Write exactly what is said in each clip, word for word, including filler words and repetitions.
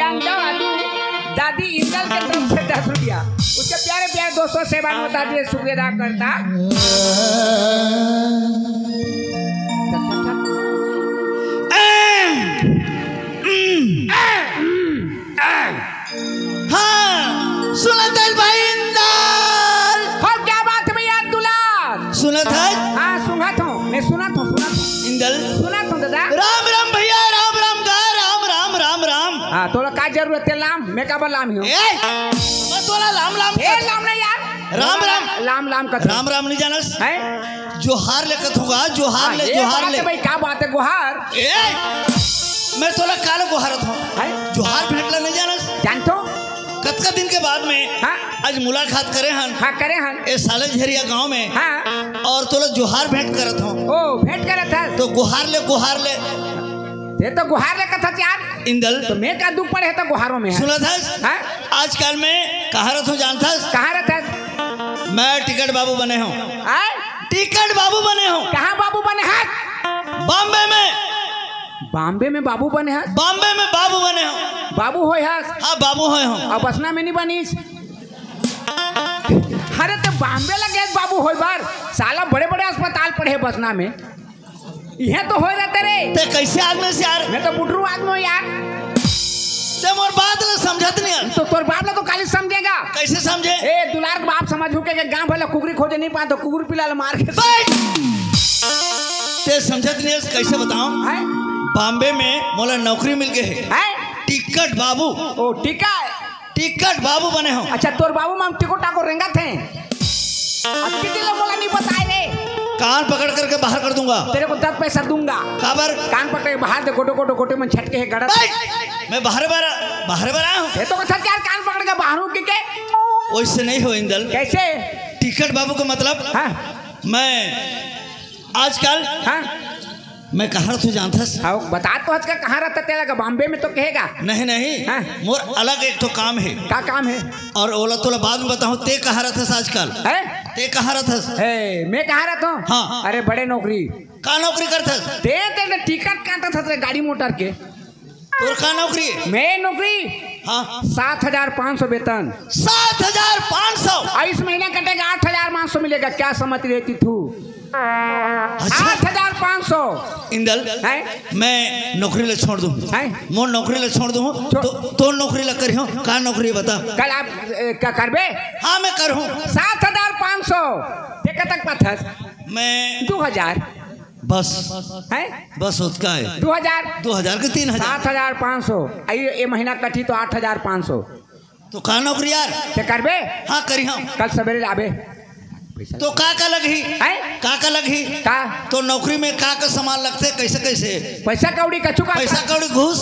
दादू, दादी इंदल के तरफ से दस रुपया। उसके प्यारे प्यारे दोस्तों से बात बता दिए, शुक्रिया अदा करता। हाँ, सुनत हस भाई इंदल? हो, क्या बात है भैया दुलार? सुनत हस? हाँ, सुनत हूँ, मैं सुनत हूँ, सुनत हूँ। इंदल? सुनत हूँ दादा। राम राम भैया, राम राम गा, राम राम, राम राम। हाँ, तोला का जरूरत है लाम? मैं काबर लाम हूँ? ए, मैं तोला लाम लाम ए, कर लाम नहीं यार। राम राम। लाम लाम कर। राम राम नहीं जानस? हैं? जोहार ले कथों गा, जोहार हाँ, ले, ये जोहार बात ले। है भाई, क्या बात है, गोहार? ए, मैं तोला काल गोहारत हूँ। हैं? जोहार भेंट ला नहीं जानस? जानत हूँ। कतका दिन के बाद में हाँ। आज मुलाकात करे हन। हाँ, करे हन। ए साले झेरिया गांव में। हाँ। और तोला जोहार भेंट करत हूँ। ओ, भेंट करत हस। तो गोहार ले, गोहार ले। ते तो गोहार ले कथस यार। इंदल। तो मैं का दुख पड़े है तो गोहारों में है। सुनत हस? हाँ? आजकल मैं कहाँ रहत हूँ जानत हस? कहाँ रहत हस? मैं टिकट बाबू बने हूँ। आय? टिकट बाबू बने हूँ। कहाँ बाबू बने हस? बॉम्बे में। बॉम्बे में बाबू बने हस? बॉम्बे में बाबू बने हूँ। बाबू होय हस? हाँ, बाबू होय हूँ। अब बसना में नहीं बनिस? अरे ते बॉम्बे लगे बाबू होय बर, साला बड़े बड़े अस्पताल पड़े है बसना में। इहे तो होय रहते रे। ते कैसे आदमी हस यार? मैं तो बुटरू आदमी हूँ यार। ते मोर बात ला समझत नहीं हस। तो तोर बाप ला तो काली समझेगा। कैसे समझे? ए, दुलार के बाप समझ हुके के गांव भला कुकरी खोजे नहीं पाए तो कुकुर पिला ला मार के। बैठ! ते समझत नहीं हस, कैसे बताऊं? हैं? बॉम्बे में मोला नौकरी मिल गए है। हैं? टिकट बाबू। ओ, टिकट। टिकट बाबू बने हूँ। अच्छा, तोर बाबू माम टिको टाको रेंगत हैं। अब कितने लोग बोला नहीं बताए रे। कान पकड़ करके बाहर कर दूंगा। तेरे को दस पैसा दूंगा। काबर? कान पकड़ के बाहर दे, गोटो, गोटो, गोटे मन छटके है गड़त। भाई, मैं बाहर बार, बाहर बार आया हूँ। ये तो कथा यार, कान पकड़ के बाहर हूँ कि के? वैसे नहीं हो इंदल। कैसे? टिकट बाबू का मतलब? हाँ। मैं आजकल हाँ। मैं कहाँ रहत हूँ जानत हस? हाँ, बता तो हस का कहाँ रहत हस तेला का बॉम्बे में तो कहेगा। नहीं, नहीं। हाँ। मोर अलग एक ठो काम है। का काम है? और ओला तोला बाद में बताऊँ, ते कहाँ रहत हस आजकल? हैं? ते कहाँ रहत हस? ए, मैं कहाँ रहत हूँ? हाँ। अरे बड़े नौकरी। का नौकरी करत हस? ते, ते, ते टिकट काटत हस रे गाड़ी मोटर के। तोर का नौकरी है? मैं नौकरी? हाँ। सात हजार पाँच सौ वेतन। सात हजार पाँच सौ? और इस महीना कटेगा, आठ हजार पाँच सौ मिलेगा। क्या समझ रहती तू? अच्छा। आठ हजार पाँच सौ। इंदल, हैं? मैं नौकरी ला छोड़ दूँ। हैं? मोर नौकरी ला छोड़ दूँ। छोड़। तो, तोर नौकरी ला करिहूँ। का नौकरी बता? कल आप, ए, का करबे? हाँ, मैं करूँ। सात हजार पाँच सौ। ते कतक पाथस? मैं दो हजार। बस। हैं? बस ओतका है। दो हजार। दो हजार के तीन हजार। सात हजार पाँच सौ। आई ये महीना कटी तो आठ हजार पाँच सौ। तो का नौकरी यार? ते करबे? हाँ, करिहूँ। कल सवेरे आबे। तो का का लगही? हैं? का का लगही? का? तो नौकरी में का का सामान लगथे, कैसे कैसे? पैसा कौड़ी कछु का? पैसा कौड़ी घूस?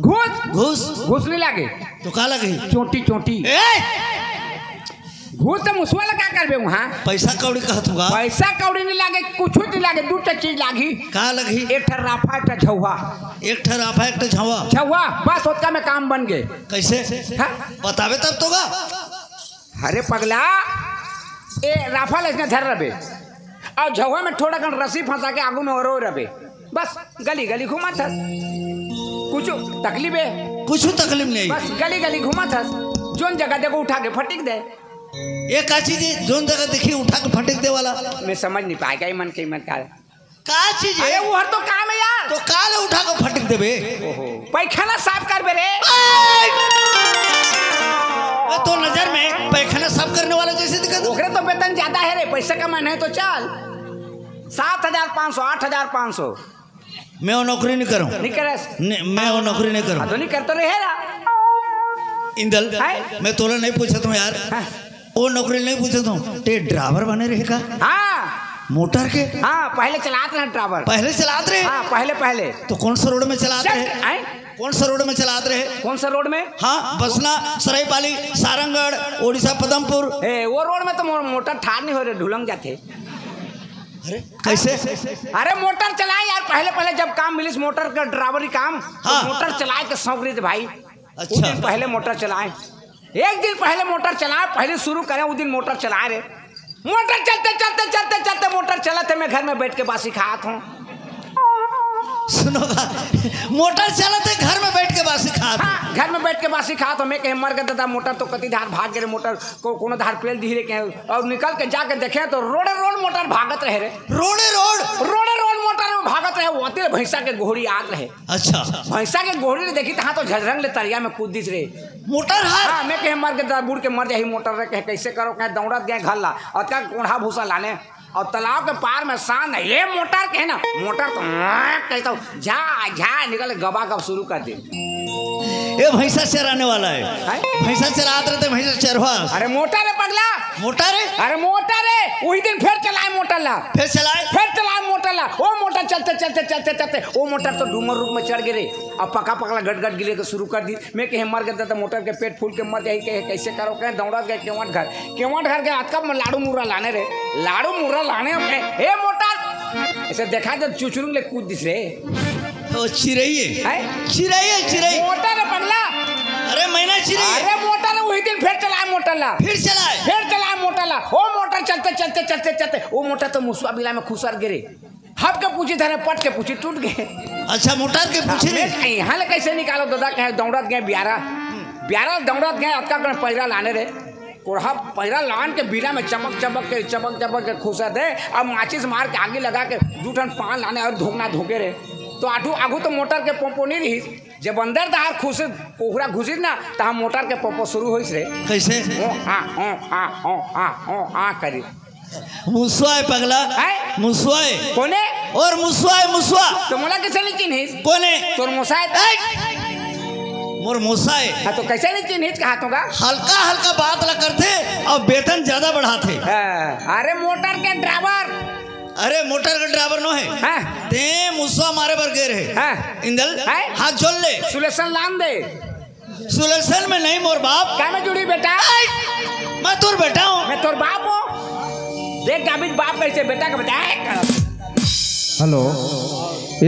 घूस? घूस। घूस नहीं लागे। तो का लगही? चोटी, चोटी। ए! घूस से मुसवा ला का करबे वहाँ? पैसा कौड़ी कहत हूँ गा। पैसा कौड़ी नहीं लागे, कुछ नहीं लागे, दू ठे चीज लागही। का लगही? एक ठे राफा, एक ठे झौवा। एक ठे राफा, एक ठे झौवा। झौवा, बस ओतका में काम बन गे। कैसे? हाँ? बताबे तब तो गा। अरे पगला, ए राफा ला इसने धर रबे। और झौवा में थोड़ा कन रस्सी फंसा के आगू में ओरो रबे। बस गली गली घूमत हस। कुछ तकलीफ है? कुछ तकलीफ नहीं। बस गली गली घूमत हस। जोन जगह देखो उठा के फटिक दे। ये का चीज है? जोन जगह देखी उठा के फटिक दे वाला। मैं समझ नहीं पाएगा ये मन के मन का। का चीज है? अरे वो हर तो काम है यार। तो का ले उठा के फटिक देबे? ओहो। पैखाना साफ करबे रे। ए! मैं तो नजर में पैखाना साफ करने वाला जैसे दिखा दूं। ओकरे तो वेतन ज्यादा है रे, पैसा कमाना है तो चल। सात हजार पाँच सौ, आठ हजार पाँच सौ। मैं वो नौकरी नहीं करूँ। नहीं करस? नहीं, मैं वो नौकरी नहीं करूँ। हाँ, तो नहीं कर तो रहे रा। इंदल, हैं? मैं तोला नहीं पूछत हूँ यार। हाँ। वो नौकरी नहीं पूछत हूँ। ते ड्राइवर बने रहे का? हाँ। मोटर के? हाँ, पहले चलात रहे ड्राइवर। पहले चलात रहे? हाँ, पहले, पहले। तो कौन सा रोड में चलात चल, रहे? हैं? कौन सा रोड में चलात रहे? कौन सा रोड में? हाँ, बसना, सरायपाली, सारंगढ़, उड़ीसा, पदमपुर। ए, वो रोड में तो मो-, मोटर ठार नहीं हो रहे, ढुलंग जाते। अरे, कैसे? अरे, मोटर चलाए यार, पहले, पहले जब काम मिलिस मोटर का ड्राइवरी काम, तो हाँ। मोटर चलाए के शौक रही थी भाई। अच्छा। उस दिन पहले मोटर चलाए, एक दिन पहले मोटर चलाए, पहले शुरू करे, उस दिन मोटर चलाए रे। मोटर चलते, चलते, चलते, चलते मोटर चलत है, मैं घर में बैठ के बासी खात हूँ। सुनोगा, मोटर चलत है, घर में बैठ के बासी खात हूँ। हाँ। घर में बैठ के बासी खात हों। मैं कहे, "मर गे दादा, मोटर तो कति धार भाग गे रे, मोटर को कोनो धार पेल दिही रे," कहे, अउ निकल के जाके देखे तो रोड़े रोड़ मोटर भागत रहे रे। रोड़े रोड़? रोड़े रोड़ मोटर में भागत रहे, ओती ले भैंसा के गोहरी आत रहे। अच्छा। भैंसा के गोहरी ले देखिस तहाँ तो झझरंग ले तरिया में कूद दिस रे। मोटर हर? हाँ, मैं कहे, "मर गे दादा, बूड़ के मर जाही मोटर रे," कहे, "कइसे करों?" कहे, दौड़त गे घर ला, अउ का कोंढ़ा भूसा लाने, अउ तालाब के पार में सांझ हे, "ए मोटर," कहे ना, मोटर तो कहिथे, झा झा निकल के गबागब सुरू कर दिस। ए भैंसा चराने वाला हे। हैं? भैंसा चरात रहिथे, भैंसा चरवास। अरे मोटर हे पगला। मोटर हे? अरे मोटर हे, उही दिन फेर चलाए मोटर ला। फेर चलाए? फेर चलाए मोटर ला। ओ मोटर चलते, चलते, चलते, चलते, ओ मोटर तो डूमर रूप में चढ़ गे रे। अब पका पकला गट गट गिरे के सुरू कर दिस। मैं कहे, "मर गे दादा, मोटर के पेट फूल के मर जाही," कहे, "कइसे करों?" कहे, दौड़त गे केवट घर। केवट घर गे अतका में लाड़ू मुर्रा लाने रे। लाड़ू मुर्रा लाने में, "ए मोटर," अइसे देखाय दे, चुचुरुंग ले कूद दिस रे। ओ, चिरई हे। हैं? चिरई हे, चिरई। मोटर हे पगला। अरे मैना चिरई हे। अरे मोटर हे, उही दिन फेर चलाए मोटर ला। फेर चलाए? फेर चलाए मोटर ला। ओ मोटर चलते, चलते, चलते, चलते, ओ मोटर तो मुसवा बिला में खुसर गे रे। हबके पूछी धरे, पटके पूछी टूट गे। अच्छा, मोटर के पूछी मैं रे? कहे, "इहाँ ले कइसे निकालों दादा?" कहे, दौड़त गे बियारा। बियारा दौड़त गे, अतका कन पैरा लाने रे। कोंढ़ा पैरा लान के बिला में चपक चपक के, चपक चपक के खुसर दे। अब माचिस मार के आगी लगा के दू ठन पान लाने अउ धोकना धोके रे। तो आठू आगू तो मोटर के पोंपो नइ रिहिस। जब अंदर डहर खुसिस, कोंहरा घुसिस ना, तहाँ मोटर के पोंपो सुरू होइस रे। कइसे? ओ, आ, ओ, आ, ओ, आ, ओ, आ करिस। मुसवा हे पगला। हैं? मुसवा हे। कोन हे? अउ मुसवा हे, मुसवा। तो मोला कइसे नइ चिन्हिस? कोन हे? तोर मोसा हे। ए! मोर मोसा हे। हाँ, तो कइसे नइ चिन्हिस कहत हों गा? हल्का हल्का बात ला करथे अउ वेतन जादा बढ़ाथे। हाँ, अरे मोटर के ड्राइवर। अरे मोटर के ड्राइवर नो हे। हाँ। तें मुसवा मारे बर गे रहे। हाँ। इंदल, हैं? हाथ जोड़ ले। सुलेसन लान दे। सुलेसन में नहीं मोर बाप। का में जुड़ी बेटा? मैं तोर बेटा हों। मैं तोर बाप हों। देख गाबित बाप कइसे बेटा के बेटा। हेलो,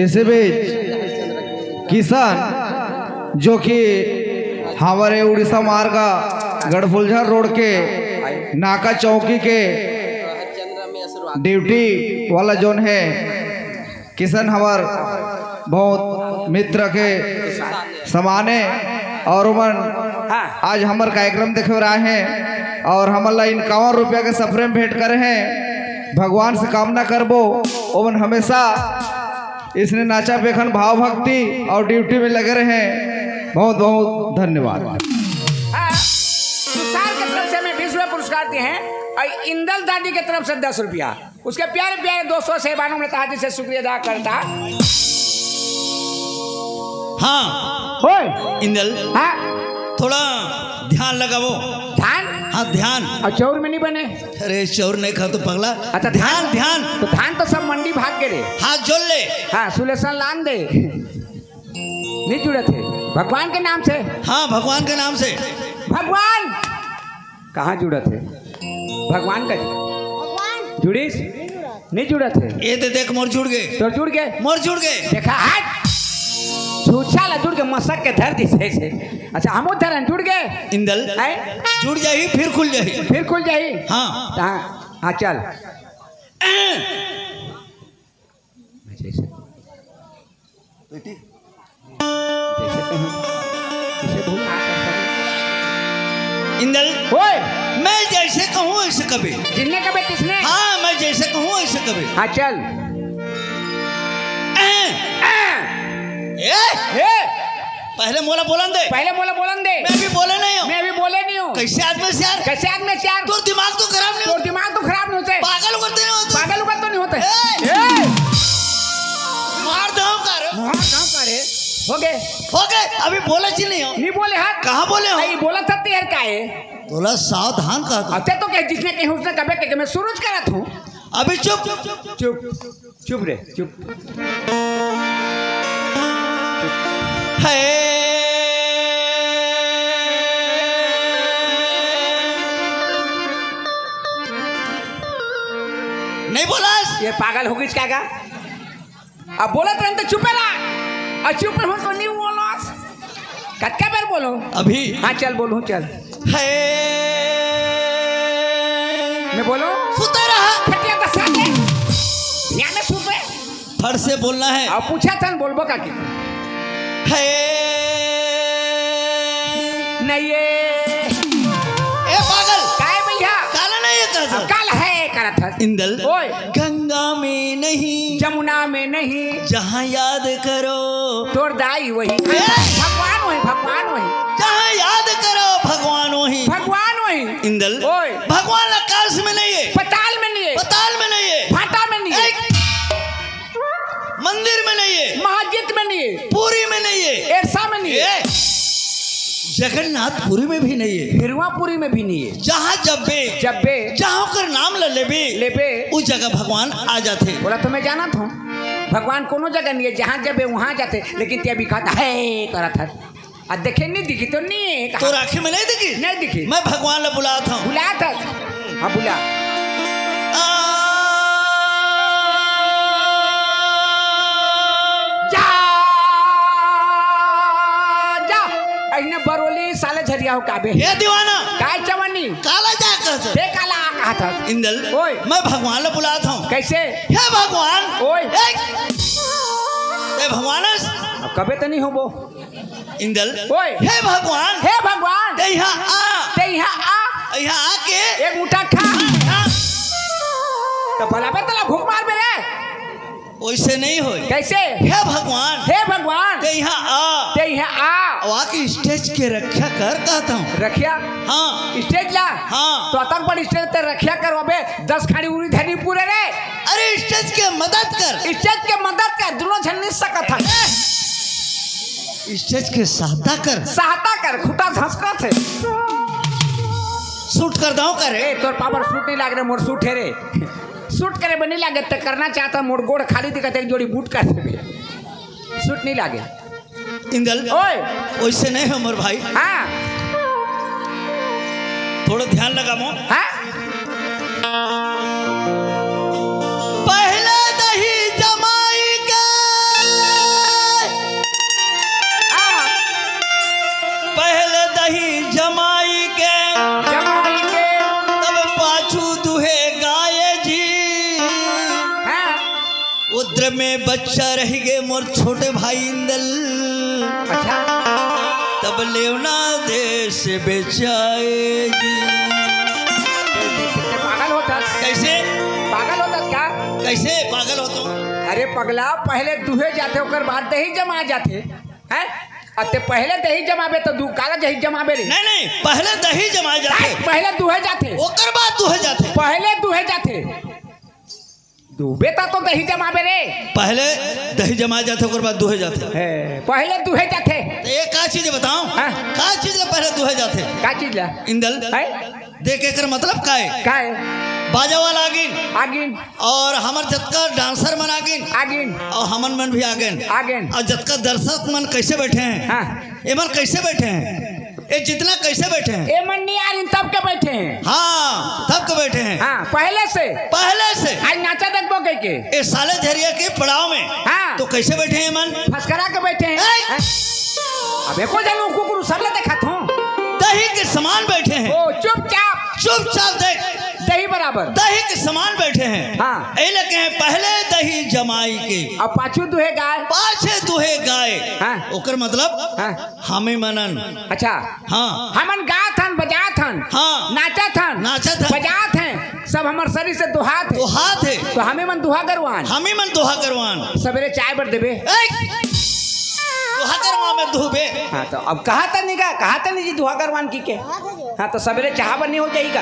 इसी बीच किशन, जो कि हमर उड़ीसा मार्ग गढ़फुलझर रोड के नाका चौकी के ड्यूटी वाला जोन हे, किशन हमर बहुत मित्र के समान हे अउ ओमन हाँ। आज हमर कार्यक्रम देखे बर आए हे अउ हमन ला इक्यावन रुपया के सफरे में भेंट करे हे। भगवान से कामना करबो, ओमन हमेशा इसने नाचा पेखन भाव भक्ति अउ ड्यूटी में लगे रहे। बहुत बहुत धन्यवाद। हाँ, तुषार के तरफ से हमें बीस रुपया पुरस्कार दिए हे अउ इंदल दादी के तरफ से दस रुपया। उसके प्यारे प्यारे दोस्तों से बानो ने कहा जिसे शुक्रिया अदा करता। हाँ। होय। इंदल। हाँ। थोड़ा ध्यान लगावो। धान? हाँ, ध्यान। अउ चाउर में नइ बने? अरे, चाउर नइ खाथों पगला। अच्छा, ध्यान, धान। ध्यान। तो धान तो सब मंडी भाग गे रे। हाथ जोड़ ले। हाँ, सुलेसन लान दे। नइ जुड़त हे। भगवान के नाम से। हाँ, भगवान के नाम से। भगवान। कहाँ जुड़त हे? भगवान का जी। भगवान। जुड़िस? नइ जुड़त हे। ए दे देख, मोर जुड़ गे। तोर जुड़ गे? मोर जुड़ गे। देखा, हट। छूछा ला जुड़ के मसक के धर दिस हे से। अच्छा, हमू धरन जुड़ गे। इंदल। हैं? जुड़ जाही, फिर खुल जाही। फिर खुल जाही? हाँ। हाँ, हाँ, चल। जैसे, बेटी। जैसे कहीं, किसे भूल ना कर सके। इंदल, ओए! मैं जैसे कहूँ वैसे कबे। जिसने कबे किसने? हाँ, मैं जैसे कहूँ वैसे कबे। हाँ, चल। ए! ए! ए! ए! पहले मोला बोलन दे। पहले मोला बोलन दे। मैं अभी बोले नहीं हूँ। मैं अभी बोले नहीं हूँ। कैसे आदमी से यार? कैसे आदमी से यार? तोर दिमाग तो खराब नहीं तोर होता। दिमाग तो खराब नहीं होता। पागल उगल तो नहीं होता। पागल उगल तो नहीं होता। ए! ए! मार दो का रे। मार दो का रे। हो गए। हो गए। अभी बोले जी नहीं हो। नहीं बोले हाँ। कहाँ बोले हो? नहीं बोला था तेर का है। तोला सावधान कहा था। अब ते तो कहे जिसने कहीं उसने कबे के मैं शुरू ज करा था। अभी चुप। चुप। चुप रे, चुप। है। नहीं बोलस? ये पागल हो गई क्या गा? अब बोलत रहन तो चुपे रहा। अब चुप रहूं तो नहीं बोलस। कतका बेर बोलूं? अभी। हाँ, चल बोलूं, चल। है। मैं बोलूं? सुते रहा। खटिया का साथ है। ध्यान में सुन रहे। फट से बोलना है। अब पूछा था न बोलबो का की? है। नहीं ये। ए पागल, काय भैया? काला नहीं है कहत? काला है करत हस। इंदल, ओए। गंगा में नहीं, जमुना में नहीं, जहाँ याद करो। तोर दाई वही। ए! भगवान वही, भगवान वही। जहाँ याद करो, भगवान वही। भगवान वही। इंदल, ओए। भगवान आकाश में नहीं है। पताल में नहीं है। पताल में नहीं है। भाटा में नहीं है। ए! मंदिर में नहीं है। मस्जिद में नहीं है। पूरी में नहीं है। एरसा में नहीं है। ए! जगन्नाथपुरी में भी नहीं है। हिरवापुरी में भी नहीं है। जहाँ जब्बे, जब्बे, जहाँ ओकर नाम ल लेबे, लेबे, उस जगह भगवान आ जाथे। बोला तो मैं जानत हूँ, भगवान कोनो जगह नहीं है, जहाँ जब्बे वहाँ जाथे, लेकिन ते अभी कहत हे करत हस। आ देखे नहीं दिखी तो नहीं है कहा। तोर आँखी में नहीं दिखी? नहीं दिखी। मैं भगवान ल बुलात हूँ। बुलात हस। हाँ, बुला। आ। जा, जा। अइसने बरोली साले झरिया हो काबे। ए दीवाना। काय चवन्नी? काला जा कहत हस? ते काला आ कहत हस? इंदल, ओए। मैं भगवान ल बुलात हूँ। कैसे? हे भगवान। ओए। ए, ए भगवान। अब कबे तो नहीं होबो। इंदल, ओए। हे भगवान। हे भगवान। ते यहाँ आ। ते यहाँ आ। यहाँ आके एक मुट्ठा खा। हाँ। तो भला बे तला भूख मार बे रे। वैसे नहीं होय। कैसे? हे भगवान। हे भगवान। ते यहाँ आ। ते यहाँ आ। और आके स्टेज के रक्षा कर कहत हूँ। रखिया? हाँ। स्टेज ला? हाँ। तो अतक बड़ स्टेज ते रखिया करवाबे, दस खाड़ी उरी धनी पूरे रे। अरे स्टेज के मदद कर। स्टेज के मदद कर, दोनों झन नहीं सकत हन। स्टेज के सहायता कर। सहायता कर, खुटा धसकत हे। सूट कर दो करे। ए, तोर पावर सूट नहीं लागे रे, मोर सूट हे रे। सूट करे बर नहीं लागे, ते करना चाहत हस, मोर गोड़ खाली दिखत हे, एक जोड़ी बूट कर देबे। सूट नहीं लागे। इंदल, ओए। वैसे नहीं हो मोर भाई। हाँ। थोड़ा ध्यान लगा मो। हाँ। पहले दही जमाई के। हाँ। पहले दही जमाई के। जमाई के। तब पाछू दुहे गाय जी। हाँ। उद्र में बच्चा रह गए मोर छोटे भाई इंदल। अच्छा। तब लेवना देश बेचाए जी। पागल होत हस? कैसे? पागल होत हस का? कैसे पागल होत हूँ? अरे पगला, पहले दुहे जाथे, ओकर बाद दही जमा जाथे, हैं? अब ते पहले दही जमाबे तो दू काला दही जमाबे रे। नहीं, नहीं, पहले दही जमाए जाथे। नहीं, पहले दुहे जाथे। ओकर बाद दुहे जाथे। पहले दुहे जाथे। दुबे ता तो दही जमाबे रे। पहले दही जमाए जाथे, ओकर बाद दुहे जाथे। हे, पहले दुहे जाथे। तो ये का चीज बताओ? हाँ। का चीज ला पहले दुहे जाथे? का चीज ला? इंदल। हैं? देख, एकर मतलब का है? का है? बाजा वाला आगिन। आगिन। और हमर जतका डांसर मन आगिन। आगिन। और हमन मन भी आगिन। आगिन। और जतका दर्शक मन कैसे बैठे हैं? हाँ। ये मन कैसे बैठे हैं? ये जितना कैसे बैठे हैं? ये मन नहीं आ रही, तब के बैठे हैं। हाँ, तब के बैठे हैं। हाँ, पहले से। पहले से। आज नाचा देखबो कह के। ये साले झरिया के पड़ाव में। हाँ। तो कैसे बैठे हैं मन? फसकरा के बैठे हैं। ए! हैं? अब एको जन कुकुर सब ले देखा था। दही के समान बैठे हैं। ओ, चुपचाप। चुपचाप देख। दही बराबर। दही के समान बैठे हैं। हाँ। ए लगे हैं पहले दही जमाई के। अब पाछू दुहे गाय। पाछे दुहे गाय। हाँ। ओकर मतलब? हाँ। हमें मनन। अच्छा। हाँ। हमन गात हन, बजात हन। हाँ। नाचत हन। नाचत हन। बजात हैं। सब हमर शरीर से दुहात हे। दुहात हे। तो हमें मन दुहा गरवान। हमें मन दुहा गरवान। सबेरे चाय बर देबे। ए! दुहा गरवा में दुहबे। हाँ, तो अब कहा था नहीं का? कहा था नहीं जी दुहा गरवान की के? हाँ, तो सबेरे चाह बर नहीं हो जाएगा।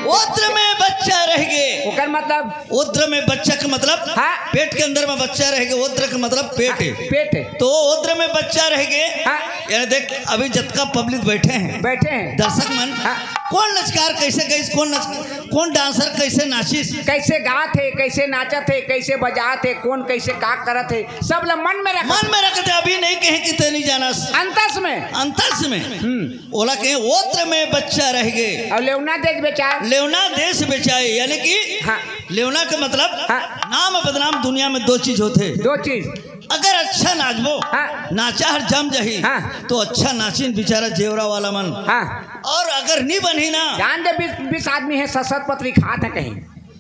उद्र में बच्चा रह गए। ओकर मतलब? उद्र में बच्चा का मतलब? हाँ। पेट के अंदर में बच्चा रह गए। उद्र का मतलब पेट है। पेट है। तो उद्र में बच्चा रह गए। हाँ। यानी देख, अभी जतका पब्लिक बैठे हैं, बैठे हैं। दर्शक मन, हाँ। कौन नचकार कैसे गई, कौन नच-, कौन डांसर कैसे नाचिस, कैसे गात हे, कैसे नाचत हे, कैसे बजात हे, कौन कैसे का करत हे, सब ला मन में रख। मन में रखते, अभी नहीं कहे कि ते नहीं जानस। अंतस में। अंतस में। हम्म। ओला कहे, ओत्र में बच्चा रह गए। और लेवना देश बेचाए। लेवना देश बेचाए, यानी कि हाँ। लेवना के मतलब हाँ। नाम बदनाम। दुनिया में दो चीज होते। दो चीज। अगर अच्छा नाचबो, हाँ। नाचा हर जम जाही, हाँ। तो अच्छा नाचिन बेचारा जेवरा वाला मन। हाँ। और अगर नी बनही ना, जान दे, बीस, बीस आदमी है, सत सत पतरी खात है कहीं।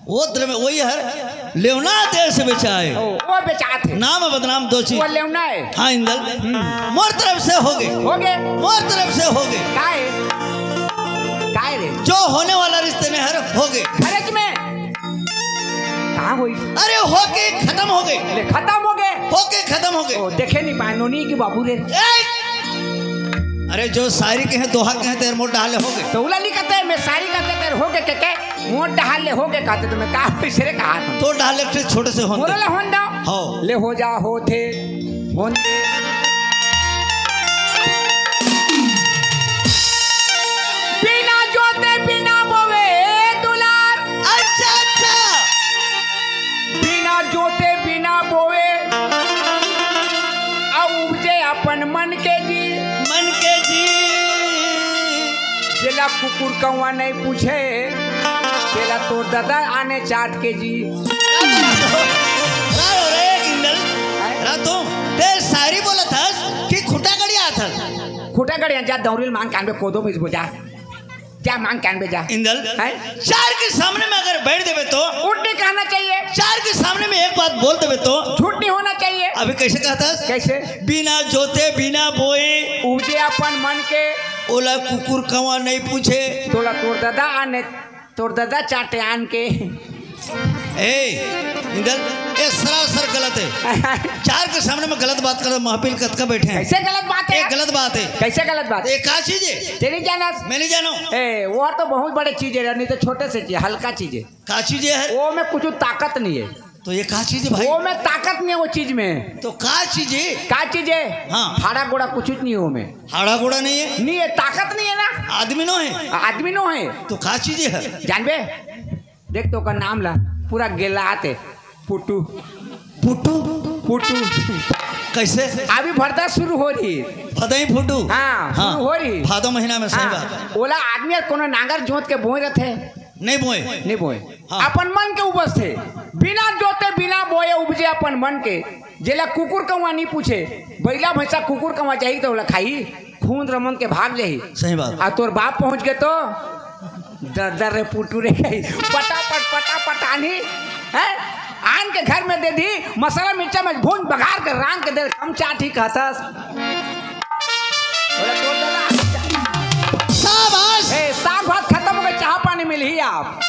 वो तरफ में वही हर लेवना तेल से बेचाए। ओ, वो बेचात हे। नाम बदनाम दो चीज। वो लेवना हे। हाँ इंदल। हम्म। मोर तरफ से होगे। होगे। मोर तरफ से होगे। काय? काय रे? जो होने वाला रिश्ते में हर होगे। खरच में। कहाँ होई? अरे होके खत्म होगे। ले, खत्म होगे। होके खत्म होगे। ओ, देखे नहीं पाए, नोनी की बाबू रे। ए! अरे जो शायरी के हैं, दोहा के हैं, तेरे मोर डहाले होगे। तो उला नहीं कहते, मैं शायरी कहते तेरे होगे के, के? मोर डहाले होगे कहते तो मैं का होई से रे कहा था। तो डहाले के छोटे से होंदे। मोर ला होन दो। हाँ। ले हो जा होथे, होन दे। बिना जोते बिना बोवे दुलार। अच्छा, अच्छा। बिना जोते बिना बोवे, अउ उपजे अपन मन के जी। मन के जी। जेला कुकुर कौवा नहीं पूछे, तेला तोर दादा आने चाट के जी। राव रे इंदल, हैं? राव तुम, ते शायरी बोलत हस कि खुटा गड़ियात हस? खुटा गड़िया जा दौरिल मांग कान में कोदो में बोजा। जा मांग कान में जा। इंदल, हैं? चार के सामने में अगर बैठ देवे तो? उठ नहीं कहना चाहिए। चार के सामने में एक बात बोल देवे तो? झूठ नहीं होना चाहिए। अभी कैसे कहत हस? कैसे? बिना जोते, बिना बोए। उपजे अपन मन के। ओला कुकुर कौवा नहीं पूछे। तोला तोर दादा आने, तोर दादा चाटे आन के। ए, इंदल, ए सरासर गलत हे। चार के सामने में गलत बात करत, महफिल कतका बैठे हैं। कैसे गलत बात हे ये यार? गलत बात हे। कैसे गलत बात? ये का चीज हे? तेरी जाना। मैं नहीं जानव। ए, वो तो बहुत बड़े चीज हे, नहीं तो छोटे से चीज, हल्का चीज हे। का चीज हे? वो में कुछ ताकत नहीं हे। तो ये का चीज हे भाई? वो में ताकत नहीं हे वो चीज में। तो का चीज हे? का चीज हे? हाँ। हाड़ा गोड़ा कुछ नहीं हे वो में। हाड़ा गोड़ा नहीं हे? नहीं हे, ताकत नहीं हे ना। आदमी नो हे? आदमी नो हे। तो का चीज हे? जानबे? देख तो ओकर नाम ला, पूरा गेलात हे। पुटू। पुटू? पुटू। कैसे? अभी भरदा शुरू हो रही। भदई फुटू? हाँ, हाँ। शुरू हो रही। भादो महीना में, सही हाँ। बात। ओला आदमी हर कोनो नांगर जोत के बोए रथे। नहीं बोए। नहीं बोए। हाँ। अपन मन के उपजथे। बिना जोते, बिना बोए उपजे अपन मन के। जेला कुकुर कौवा नहीं पूछे, बइला भैंसा कुकुर कौवा जाही तो ओला खाही, खून रमन के भाग जाही। सही बात। आ तोर बाप पहुंच गे तो दर दर रे पुटू रे कही, पटापट, पटापट आनही, हैं? आन के घर में दे दी, मसाला मिर्चा में भून बघार के रांध के दे, हम चाट ही कहतस। बोले, "तोर दादा।" शाबाश। ए, साग भात खत्म हो गए, चाह पानी मिलही आप।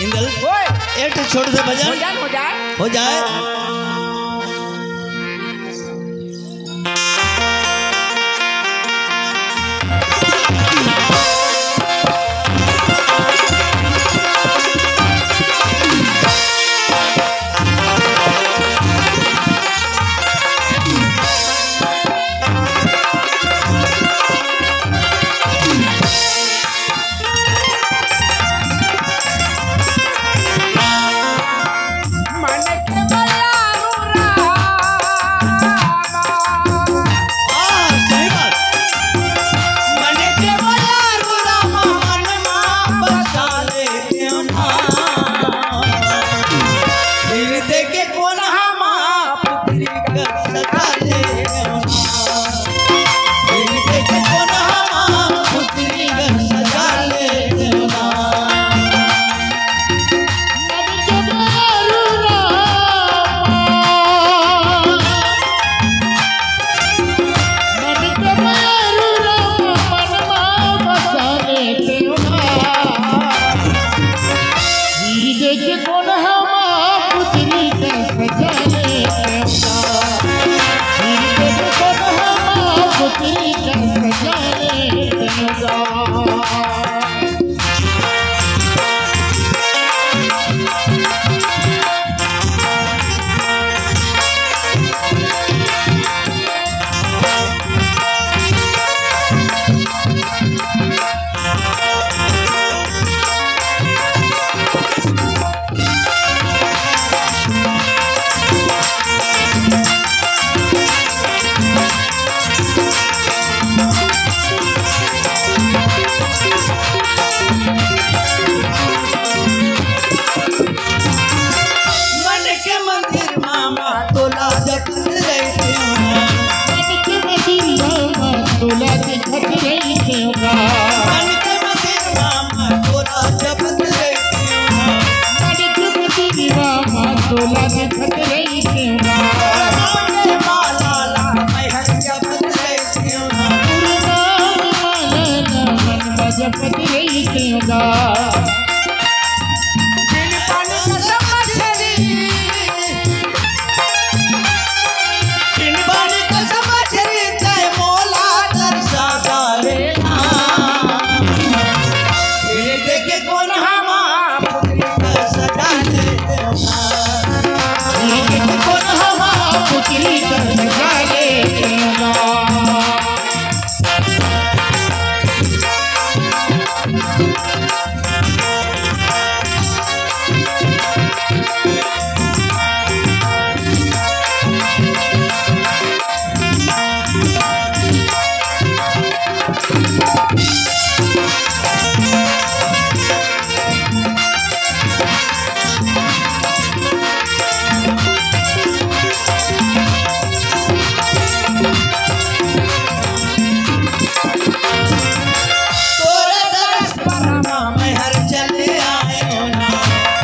इंदल, ओए। एक ठो छोटे से भजन। हो जाए, हो जाए। हो जाए। मन के बयारू रामा। हाँ, सही बात। मन के बयारू रामा, मन मा बसा ले श्यामा। हृदय के कोनहा मा पुतरी कर सजा ले श्यामा। जपत रहितेंव गा। बिन पानी कस मछरी, बिन पानी कस मछरी, तैं मोला तरसा डारे ना। ये देख कोन हमा पुतरी कस डारे ना। ये देख कोन हमा पुतरी कस डारे ना। तोरे दरस परमा मैं हर चले आयो ना।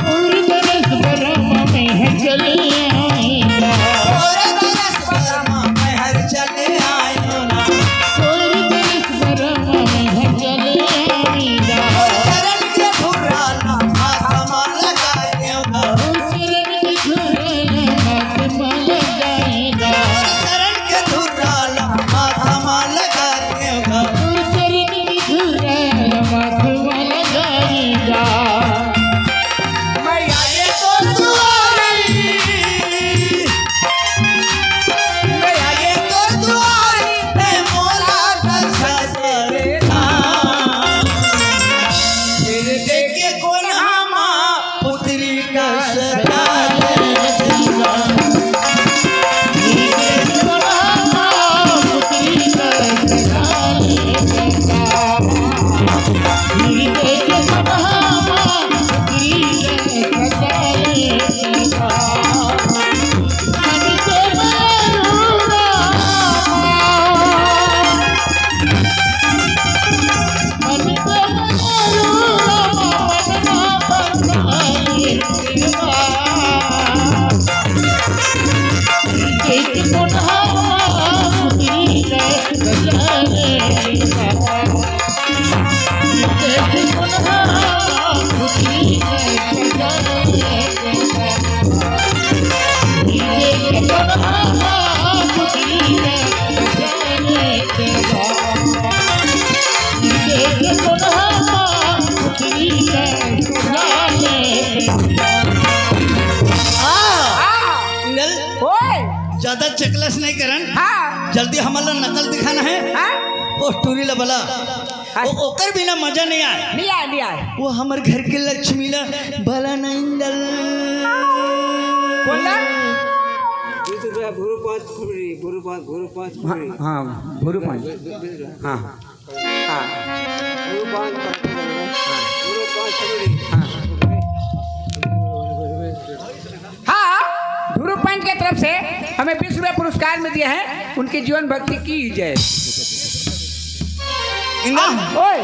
तोरे दरस परमा मैं हर चले आयो ना। तोरे दरस परमा मैं हर चले आयो ना। तोरे दरस परमा मैं हर चले आयो ना। तोरे चरण के धुरा ला माथा मा लगा देव गा। तोरे चरण के धुरा ला माथा मा लगा देव गा। चरण के धुरा ला माथा मा लगा देव गा। तोर चरण के धुरा ला माथा मा लगा देव गा। मैं आए तोर दुआरी, मैं आए तोर दुआरी, तैं मोला दरसा दे ना। फिर देखे कोन हमा पुतरी कस डारे ना। हाँ। नल, ओए। ज्यादा चकलस नहीं करन। हाँ। जल्दी हमला नकल दिखाना है। हाँ। ओ टूरी ला बला। हाँ। ओ, ओकर बिना मजा नहीं आए। नहीं आए, नहीं आए। वो हमर घर के लक्ष्मी ला बला नहीं दल। बोला। बीस रुपया भूरू पाँच फुरी, भूरू पाँच, भूरू पाँच हाँ, फुरी। हाँ, भूरू पाँच। बीस, बीस रुपया। हाँ। हाँ। भूरू पाँच, हाँ। भूरू पाँच फुरी। हाँ। हाँ, ध्रुव पंच के तरफ से हमें बीस रुपए पुरस्कार में दिए हैं, उनकी जीवन भक्ति की जय। इंदल। आह, ओए।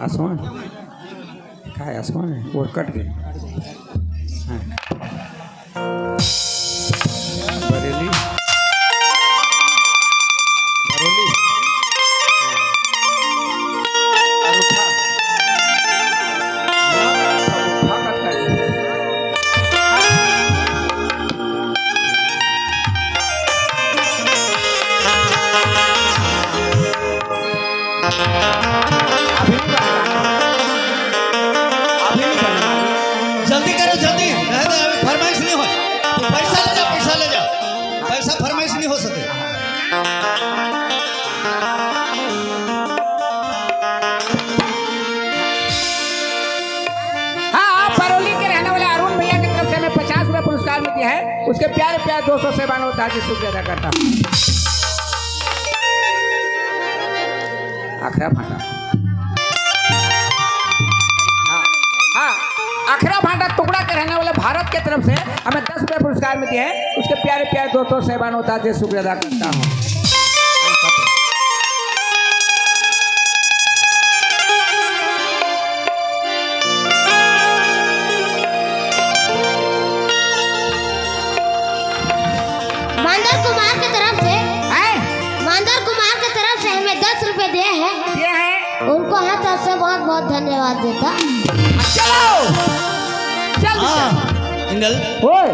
आसमान। काय आसमान है? वो कट गए। हाँ। बरेली। बरेली। अरुठा। उठा, उठा कट कर दे। अभी नहीं बनेगा। अभी नहीं बनेगा। जल्दी करो, जल्दी। नहीं तो अभी फरमाइश नहीं हो। पैसा ले जा, पैसा ले जा। पैसा फरमाइश नहीं हो सके। हाँ, हाँ, परौली के रहने वाले अरुण भैया की तरफ से हमें पचास रुपए पुरस्कार भी दिया है। उसके प्यारे प्यारे दोस्तों से मानवता की शुक्रिया अदा करता हूँ। अखरा भांटा। हाँ, हाँ, अखरा भांटा टुकड़ा के रहने वाले भारत के तरफ से हमें दस रुपए पुरस्कार में दिए हैं। उसके प्यारे प्यारे दोस्तों से मानवता से शुक्रिया अदा करता हूँ। कुमार के तरफ से, हैं? मांदर कुमार के तरफ से हमें दस रुपए दिए हैं। दिए हैं। उनको हाथ से बहुत बहुत धन्यवाद देता। चलो, चल। हाँ, इंदल। ओए।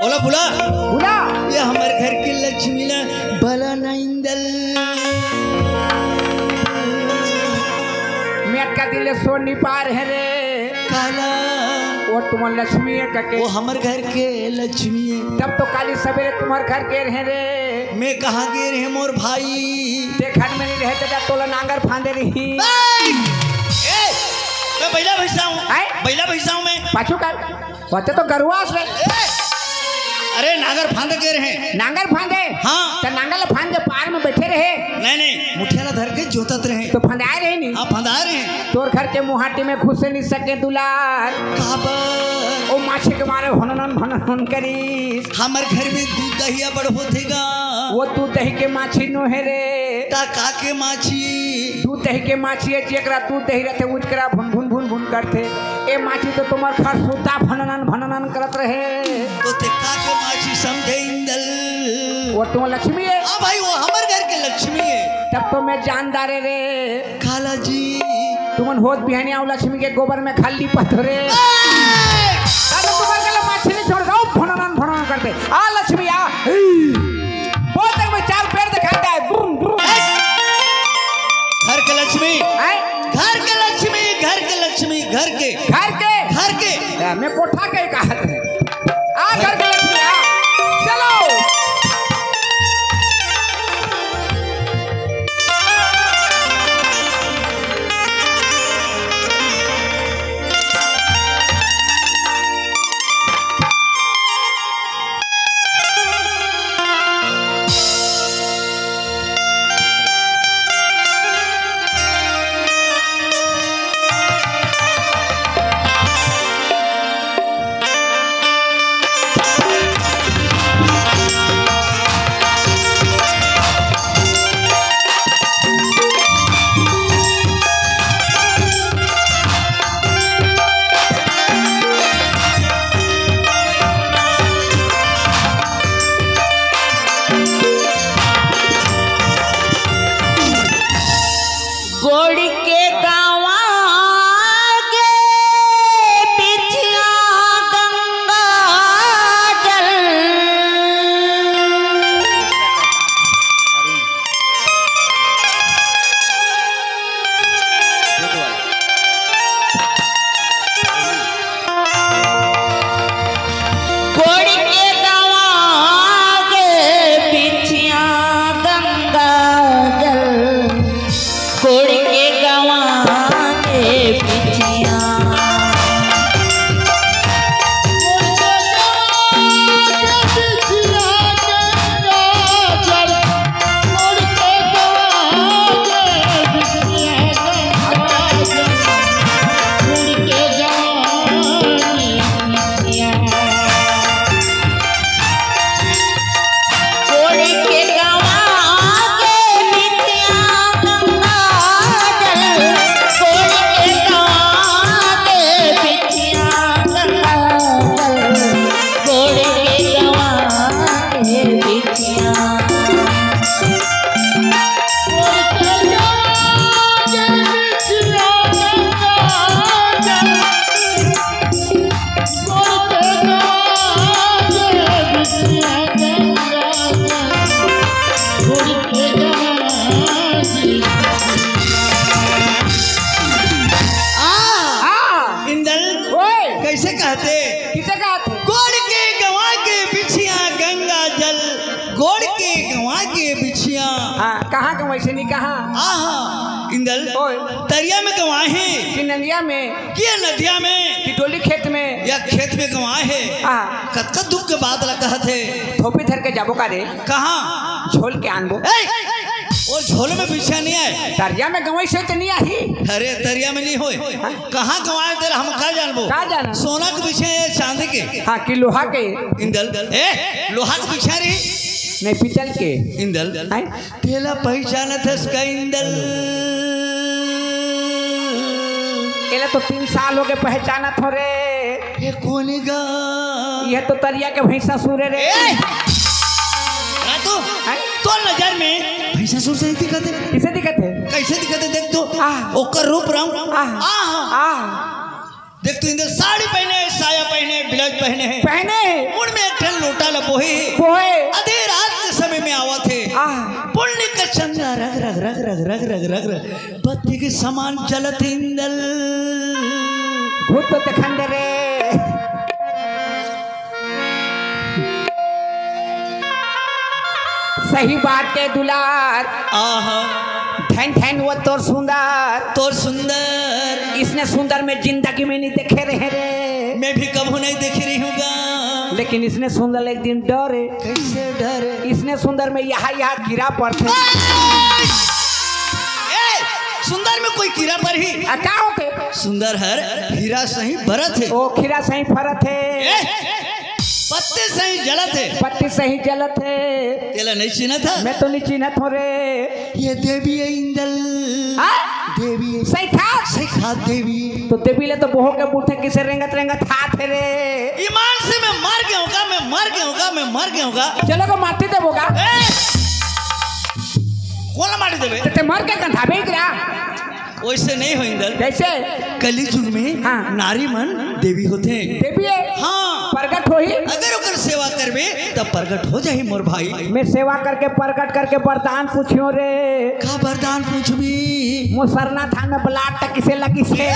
ओला बुला। बुला। ये हमर घर के लक्ष्मी ला बला ना इंदल। मैं अतका दिन ले सोन नी पार है रे। काला। वो तुम्हार लक्ष्मी है कके। वो हमर घर के लक्ष्मी है। तब तो काली सवेरे तुम्हार घर गे रहे रे। मैं कहाँ गे रहे मोर भाई? ते घर में नहीं रहे तो जा तोला नांगर फांदे रही। ए! ए! मैं बैला भैंसा हूँ। आए? बैला भैंसा हूँ मैं। पाछू का? बच्चे तो गरुआ से। ए! अरे नांगर फांदे गे रहे। नांगर फांदे? हाँ। तो नांगर ला फांद के पार में बैठे रहे। नहीं, नहीं, मुठिया ला धर के जोतत रहे। तो फंदाए रहे नहीं? हाँ, फंदाए रहे। तोर घर के मुहाटी में घुसे नहीं सके दुलार। काबर? ओ माछी के मारे भननन भननन करीस। हमर घर में दूध दहिया बड़ होथे गा। वो दूध दही के माछी नो है रे। ता का के माछी? दूध दही के माछी है, जेकरा दूध दही रहते, उचकरा भुन भुन भुन भुन करथे। ए माछी तो तुम्हार घर सुता भननन भननन करत रहे। तो ते का के माछी समझे इंदल? वो तुम्हार लक्ष्मी है। हाँ भाई, वो हमर घर के लक्ष्मी है। तब तो मैं जानदारे रे। काला जी। तुमन होत बिहानी आओ लक्ष्मी के गोबर में खाली पत्थरे। ए! तब तुम्हार गला माछी नहीं छोड़ दो, भननन भननन करते। आ लक्ष्मी आ। बहुत तक में चार पैर दिखाता है। बुम, बुम। घर के लक्ष्मी। हैं? घर के लक्ष्मी, घर के लक्ष्मी, घर के। घर के? घर के। ए, मैं कोठा के कहा थे। आ घर के लक्ष्मी, आ। चलो। गोड़ के गवा के बिछिया गंगा जल। गोड़ के गवा के बिछिया गंगा जल, गोड़ के गवा के बिछिया। आ, आ। इंदल, ओए। कैसे कहते? किसे कहते? गोड़ के गवा के बिछिया गंगा जल, गोड़ के गवा के बिछिया। हाँ, कहाँ गवा, वैसे नहीं कहा। आहा, इंदल, ओए। तरिया में गवा है। कि नदिया में। कि नदिया में। कि डोली खेत में। या खेत में गवा है। हाँ। कतका दुख के बात ला कहत है। थोपी धर के जाबो का रे? कहाँ? झोल के आनबो। ए! वो झोल में बिछिया नहीं आए। तरिया में गवाई से तो नहीं आही। अरे, तरिया में नहीं होए। हाँ? कहाँ गवाए तेरा, हम का जानबो? का जाना? सोना के बिछिया या चांदी के? हाँ, कि लोहा के? इंदल। ए, लोहा के बिछिया रही? नहीं, पीतल के। इंदल। हैं? तेला पहचानत हस का इंदल? एला तो तीन साल हो गए पहचानत हो रे। ये कोनी गा? ये तो तरिया के भैंसा सूरे रे। ए! रातू, हैं? तोर नजर में भैंसासुर सही दिखत हे। किसे दिखत हे? कैसे दिखत हे? देख तो, आह। ओकर रूप रंग। आह। आह। आह। देख तो, इंदर साड़ी पहने हे, साया पहने हे, ब्लाउज पहने हे। पहने हे। मुड़ में एक ठन लोटा ल बोहे हे। बोहे। आधी रात के समय में आवत हे। आह। पुन्नी के चंदा रग रग रग रग बत्ती के समान जलत हे इंदर। भूत तो देखन दे रे। सही बात के दुलार। आहा। धन धन वो तोर सुंदर। तोर सुंदर। इसने सुंदर मैं जिंदगी में नहीं देखे रहे रे। मैं भी कभू नहीं देखे रही हूँ गा। लेकिन इसने सुंदर एक दिन डरे। कैसे डरे? इसने सुंदर में यहाँ यहाँ कीरा पड़थे। ए, सुंदर में कोई कीरा परही? आ, का होथे? सुंदर हर हीरा सही बरत हे। ओ, खीरा सही फरत हे। ए, पत्ती सही जलत हे। पत्ती सही जलत हे। तेला नहीं चिन्हत हे? मैं तो नहीं चिन्हत हों रे। ये देवी हे इंदर। हाँ? देवी हे। सही खात? सही खात देवी। तो देवी ले तो बोहो के बूथे किसे रेंगत रेंगत हाथ हे रे। ईमान से मैं मर गया हूँ का, मैं मर गया हूँ का, मैं मर गया हूँ का। चलो को माटी देबो का। ए! कोला माटी देबे? ते, ते मर के कंधाबे इकरा। वैसे नहीं हो इंदर। कैसे? कलयुग में हाँ। नारी मन देवी होथे। देवी हे? हाँ। प्रगट होही? अगर ओकर सेवा करबे, तब प्रगट हो जाही मोर भाई। मैं सेवा करके, प्रगट करके वरदान पूछियो रे। का वरदान पूछबी? मोर सरना थान में blood त किसे लगिस हे? ए!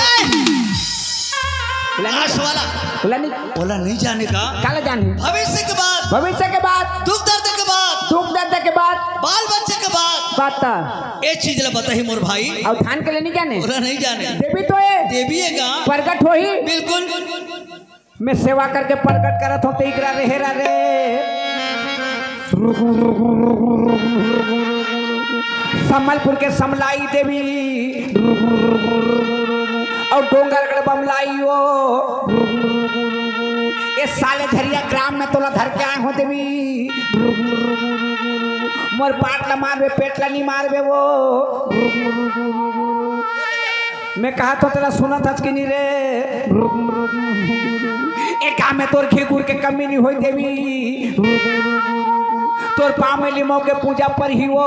लाश वाला। ओला नहीं। ओला नहीं जाने का। काला जाने? भविष्य के बात। भविष्य के बात। दुख दर्द के बात। दुख दर्द के बात। बाल बच्चे के बात। बात। ए चीज ला बताही मोर भाई। अउ थान के ले नहीं जाने? ओला नहीं जाने। देवी तो हे। देवी हे का? प्रगट होही। बिल्कुल। मैं सेवा करके प्रगट करत हों, ते इकरा रेहे रा रे। संबलपुर के समलाई देवी अउ डोंगरगढ़ बमलाई ओ। ए साले झरिया ग्राम में तोला धर के आए हों देवी। मोर पाट ला मारबे, पेट ला नहीं मारबे वो। मैं कहा तो तेला सुनत हस कि नहीं रे? ए गाँव में तोर घी गुर के कमी नहीं होय देवी। तोर पाँव में लिमो के पूजा परही वो।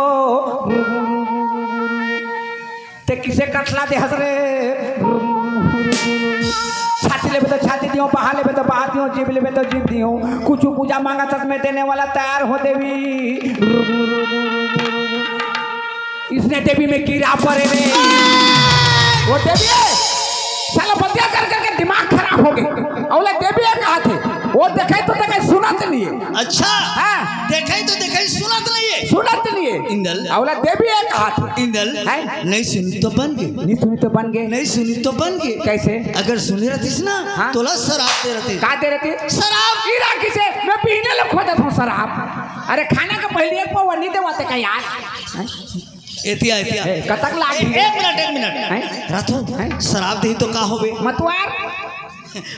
ते किसे कटला दे हस रे? छाती लेबे तो छाती दियो, बहा लेबे तो बहा दियो, जीभ लेबे तो जीभ दियो। कुछ पूजा मांगत हस, मैं देने वाला तैयार हों देवी। इसने देवी में कीरा परे रे। वो देवी हे, साला बतिया कर करके दिमाग खराब हो गे। अउ ओला देवी हे कहाथे। वो देखे तो देखे, सुनत नहीं हे। अच्छा। हाँ। देखे तो देखे, सुनत नहीं हे। सुनत नहीं हे। इंदर। अउ ओला देवी हे कहाथे। इंदर। हैं? नहीं सुनी तो बन गे। नहीं सुनी तो बन गे। नहीं सुनी तो बन गे। कैसे? अगर सुने रहतिस ना, हाँ। तोला शराब दे रहतिस। का दे रहतिस? शराब। कीरा किसे? मैं पीने ले खोदत हों शराब। अरे खाना के पहले एक पौवा नहीं देवाते का यार? हैं? एतिया, एतिया। ए, कतक लाग ए, गई? एक मिनट, एक मिनट। हैं? रातू, हैं? शराब देही तो का होबे? मतवार।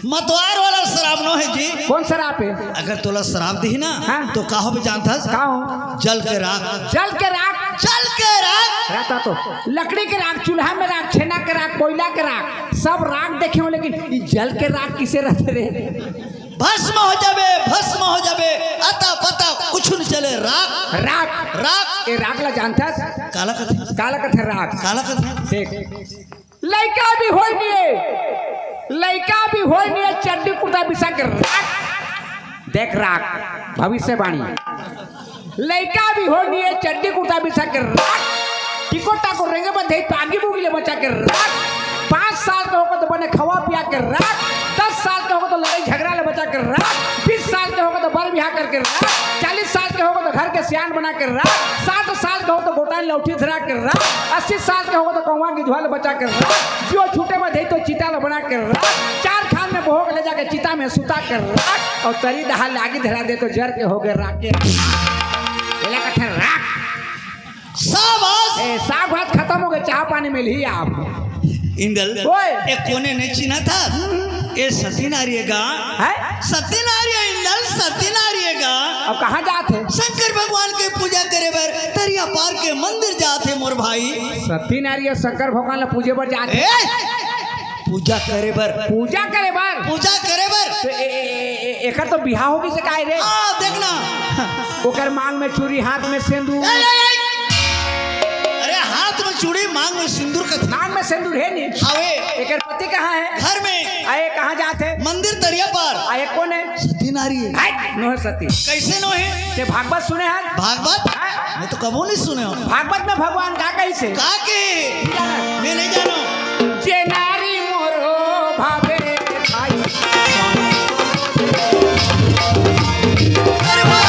मतवार वाला शराब नो हे जी। कौन शराब हे? अगर तोला शराब देही ना, हाँ। तो का होबे जानथस? का हो? जल के राख। जल के राख? जल के राख। रहता तो लकड़ी के राख, चूल्हा में राख, छेना के राख, कोयला के राख, सब राख देखे हों, लेकिन ई जल के राख किसे रहथे रे? भस्म हो जाबे, भस्म हो जाबे, अता पता कुछ नहीं चले। राख। राख। राख। ए राख ला जानथस? काला कथे? काला कथे राख? काला कथे? देख, लइका भी होय नहीं हे, लइका भी होय नहीं हे, चड्डी कुर्ता बिसा के राख। देख राख, भविष्यवाणी। लइका भी होय नहीं हे, चड्डी कुर्ता बिसा के राख। टिको टाको रेंगे बंधे, पागी बुगी ले बचा के राख। पाँच साल के होगे तो बने खवा पिया के राख। दस साल के होगे तो लड़ाई झगड़ा ले बचा के राख। बीस साल के होगे तो बर बिहा करके राख। चालीस साल के होगे तो घर के सियान बना के राख। साठ साल के होगे तो गोटाई लौठी धरा के राख। अस्सी साल के होगे तो कौवा की झोल बचा के राख। जियो छूटे में दे तो चिता ले बना के राख। चार खान में बोहो के ले जाके चिता में सुता के राख। अउ तरी दहा लागी धरा दे तो जर के होगे राख के। एला कथे राख। शाबाश। ए, साग भात खतम होगे, चाह पानी मिलही आप। इंदल, ओए। ए कोने नहीं चिन्हत हे? ए सती नारी हे गा। हैं? सती नारी हे इंदल, सती नारी हे गा। अब कहाँ जात हे? शंकर भगवान के पूजा करे बर तरिया पार के मंदिर जात हे मोर भाई। सती नारी हे, शंकर भगवान ला पूजे बर जात हे। ए! पूजा करे बर। पूजा करे बर? पूजा करे बर। तो ए, ए, ए, ए, एकर तो बिहाव होगे से काय रे? हाँ, देखना। ओकर मांग में चूड़ी, हाथ में सिंदूर। ए, ए, ए! अरे, हाथ में चूड़ी, मांग में सिंदूर कथे। मांग में सिंदूर हे नहीं। हवे। एकर पति कहाँ हे? घर में। अउ ए कहाँ जात हे? मंदिर तरिया पार। अउ ए कोन हे? सती नारी हे। हट, नोहे सती। कइसे नोहे? ते भागवत सुने हस? भागवत? हाँ। मैं तो कभू नहीं सुने हूँ। भागवत में भगवान का कहिसे? का कहे? नहीं जानस। मैं नहीं जानों। जे नारी मोरो भावे थाई। अरे वाह!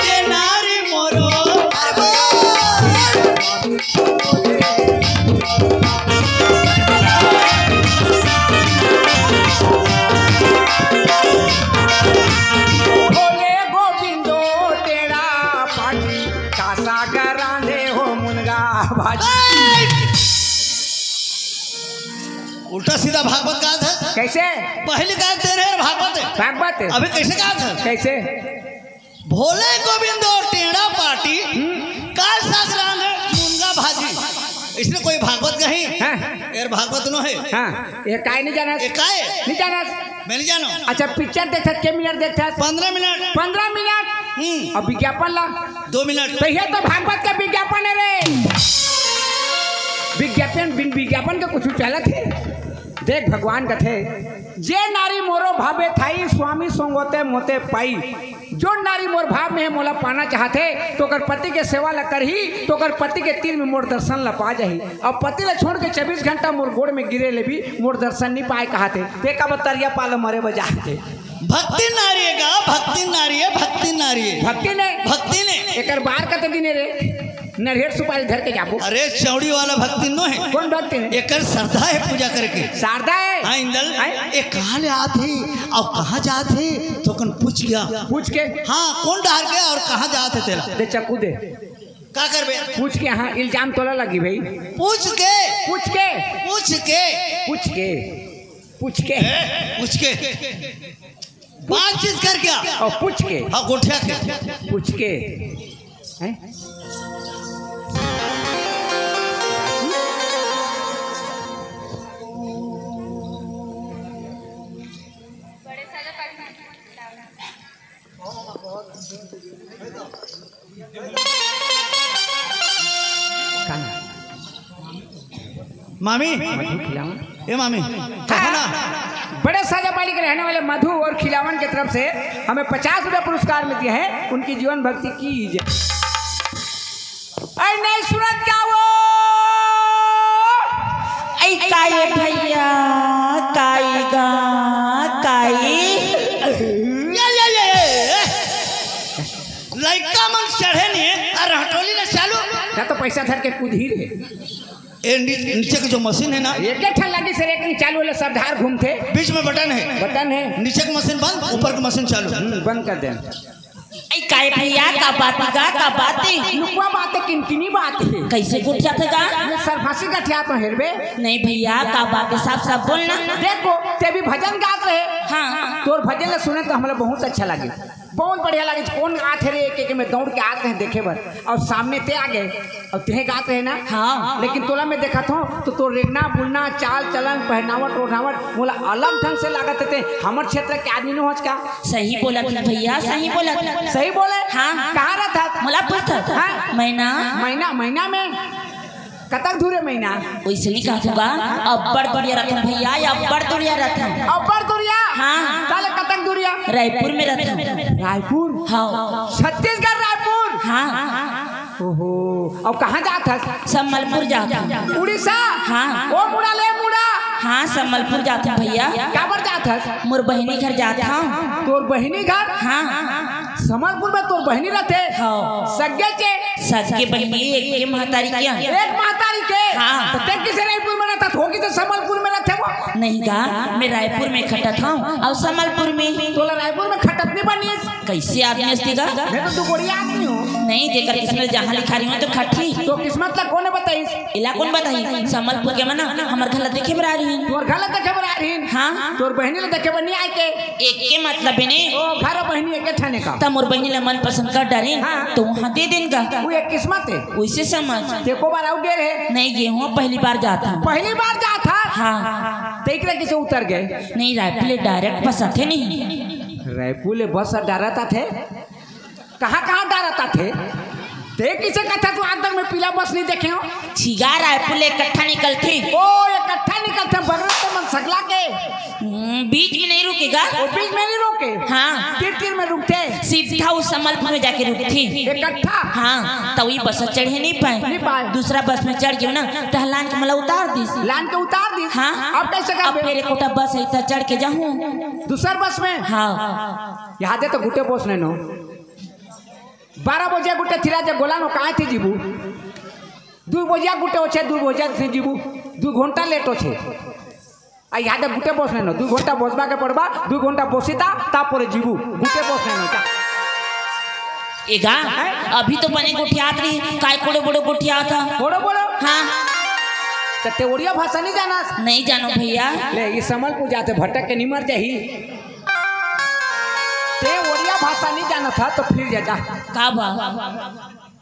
जे नारी मोरो। अरे वाह! भोले गोविंदो टेढ़ा पाटी, कासा करांदे हो मुनगा भाजी। उल्टा सीधा भागवत गात हे। कइसे? पहली गात दे रहे भागवत हे। भागवत हे। अभी कइसे गात हे? कइसे? भोले गोविंदो टेढ़ा पाटी, हम्म। कासा करांदे मुनगा भाजी। इसने कोई भागवत कही? हाँ। यार भागवत नोहे। हाँ, ए काय नहीं जानस? ए काय? नहीं जानस। मैं नहीं जानों। अच्छा, पिक्चर देखथस, के मिनट देखथस? पन्द्रह मिनट। पन्द्रह मिनट? हम्म। अउ विज्ञापन ला? दो मिनट। त ए तो भागवत के विज्ञापन हे रे। विज्ञापन, बिन विज्ञापन के कुछ चलत हे? देख, भगवान कथे, जे नारी मोरो भावे थाई, स्वामी संगोते मोते पाई। जो नारी मोर भाव में हे, मोला पाना चाहत हे, त ओकर पति के सेवा ला करही, त ओकर पति के तीर में मोर दर्शन ला पा जाही। अउ पति ला छोड़ के चउबीस घंटा मोर गोड़ में गिरे ले भी मोर दर्शन नहीं पाए कहत हे। ते का बतरिया पालो मरे बजात हे। भक्ति नारी हे गा, भक्ति नारी हे, भक्ति नारी हे। भक्ति ने? भक्ति ने। एकर बार कते दिन हे रे? नरियर सुपारी धर के जाबो। अरे, चौड़ी वाला भक्ति नोहे। कोन भक्ति ने? एकर श्रद्धा हे पूजा करके। श्रद्धा हे? हाँ, इंदल। हैं? ए कहाँ ले आत हे अउ कहाँ जात हे, थोकन पूछ के आ। पूछ के? हाँ, कोन डहर के अउ कहाँ जात हे तेला। दे चक्कू दे। का करबे? पूछ के, हाँ, इल्जाम तोला लगी भाई। पूछ के। पूछ के। पूछ के। पूछ के। पूछ के। ए, पूछ के। बातचीत करके आ। अउ पूछ के। हाँ, गोठिया के। पूछ के। हैं? का नाम? मामी। मधु खिलावन। ए मामी, कहो ना। बड़े साजा पाली के रहने वाले मधु और खिलावन की तरफ से हमें पचास रुपया पुरस्कार में दिए हैं, उनकी जीवन भक्ति की जय। ऐ नहीं सुनत का वो? ऐ काई भैया, काई गा, काई। ये, ये, ये, ये। लइका मन चढ़े नहीं हे, अउ रहटोली ले चालू। या तो पैसा धर के कूदही रे। ए, नी-, नीचे के जो मशीन हे ना, एके ठन लगी सर, एक चालू वाला सब धार घूमथे। बीच में बटन हे। बटन हे। नीचे के मशीन बंद, ऊपर के मशीन चालू। हम्म, बंद कर दे। ऐ काय भैया, का बात गा, का बात हे? लुकवा बात हे, किनकिनी बात हे। कइसे गोठियाथे गा? ये सर फांसी गठिया तो हेरबे। नहीं भैया, का बात हे, साफ साफ बोल ना। देखो, ते भी भजन गात रहे। हाँ। तोर भजन ला सुने तो हमला बहुत अच्छा लगे। बहुत बढ़िया लगे, कोन आथे रे, के, के मैं दौड़ के आत रहे देखे बर, अउ सामने ते आ गए, अउ तेहे गात रहे ना। हाँ। लेकिन तोला मैं देखत हूँ, तो तोर रेंगना, बुलना, चाल, चलन, पहनावट, ओढ़ावट, मोला अलग ढंग से लागत हे, ते हमर क्षेत्र के आदमी नोहच का। सही बोलत हे भैया, सही बोलत हे। सही बोले? हाँ। कहाँ रहत हस? मोला पूछत हस? हाँ। महीना। महीना, महीना में? कतक दूर हे महीना? वइसने कहत हँव गा, अब्बड़ दूरिहा रथन भैया, अब्बड़ दूरिहा रथन। अब्बड़ दूरिहा? हाँ। ताले कतक दूरिहा? रायपुर में रथन। रायपुर? हाँ। छत्तीसगढ़ रायपुर? हाँ। ओहो, अब कहाँ जात हस? संबलपुर जात हँव। उड़ीसा? हाँ। ओ मुड़ा ले मुड़ा। हाँ, संबलपुर जात हँव भैया। काबर जात हस? मोर बहिनी घर जात हँव। तोर बहिनी घर? हाँ। संबलपुर में तोर बहिनी रथे? हाँ। सगे के? सगे बहिनी, एक के महतारी के। एक महतारी के? हाँ। त तें किसे रायपुर में रथस, ओ किसे संबलपुर में रथे वो? नहीं गा, मैं रायपुर में खटत हँव अउ संबलपुर में। तोला रायपुर में खटत नहीं बनिस? कइसे आदमी हस ते गा? मैं तो दुगोड़िया आदमी हँव। नहीं, जेकर किस्मत जहाँ लिखा रही हो तो खटही। तोर किस्मत ला कोन बताइस? एला कोन बताही? संबलपुर के मन हमर घर ला देखे बर आय रहिन। तोर घर ला देखे बर आय रहिन? हाँ। तोर बहिनी ला देखे बर नहीं आय के? एके मतलब हे ने। ओ, घर बहिनी एके ठने का। त मोर बहिनी ला मनपसंद कर डारेन, हाँ। त उहाँ दे देन गा। वो एक किस्मत हे। वइसे समझ। ते एको बार अउ गे रहे? नहीं गे हँव, पहली बार जात हँव। पहली बार जात हस? हाँ। त एकरा कइसे उतर गे? नहीं, रायपुर ले direct बस आथे नहीं। रायपुर ले बस डायरेक्ट आथे? कहाँ कहाँ डायरेक्ट आथे? ते कइसे कथा तू आज तक मैं पीला बस नहीं देखे हो? छिगा रायपुर ले इकट्ठा निकलथे। ओ, इकट्ठा निकलथे, बगल से मन सगला के। हम्म, बीच में नहीं रुकेगा। ओ, बीच में नहीं रुके? हाँ। तीर तीर में रुकथे। सीधा उस संबलपुर में जाके रुकथे। इकट्ठा? हाँ, त वही बस चढ़े नहीं पाए। नहीं पाए। दूसरा बस में चढ़ गयो ना, त लान के मला उतार दिस। लान के उतार दिस? हाँ। अब कइसे अब करबे? फिर एकोटा बस है, त चढ़ के जाहूँ। दूसर बस में? हाँ। यहाँ दे तो गुटे बस नहीं नो। बारह बजे गुटे थिरा जे गोला नो कहाँ थे जीबू? दू बजिया गुटे होछे, दू बजिया थे जीबू। दू घंटा लेट होछे। आ यहाँ दे गुटे बस नहीं नो, दू घंटा बसबा के पड़बा, दू घंटा बसिता, तापरे जीबू। गुटे बस नहीं नो, जा। एगा, हैं? अभी तो बने गोठियात रही, काय कोड़ो बड़ो गोठियात हा? कोड़ो बड़ो? हाँ। त ते ओड़िया भाषा नहीं जानस? नहीं जानो भैया। ले, ये संबलपुर जाथे, भटक के निमर जाही। ते ओड़िया भाषा नहीं जानत हा, तो फिर जा, जा। का बा?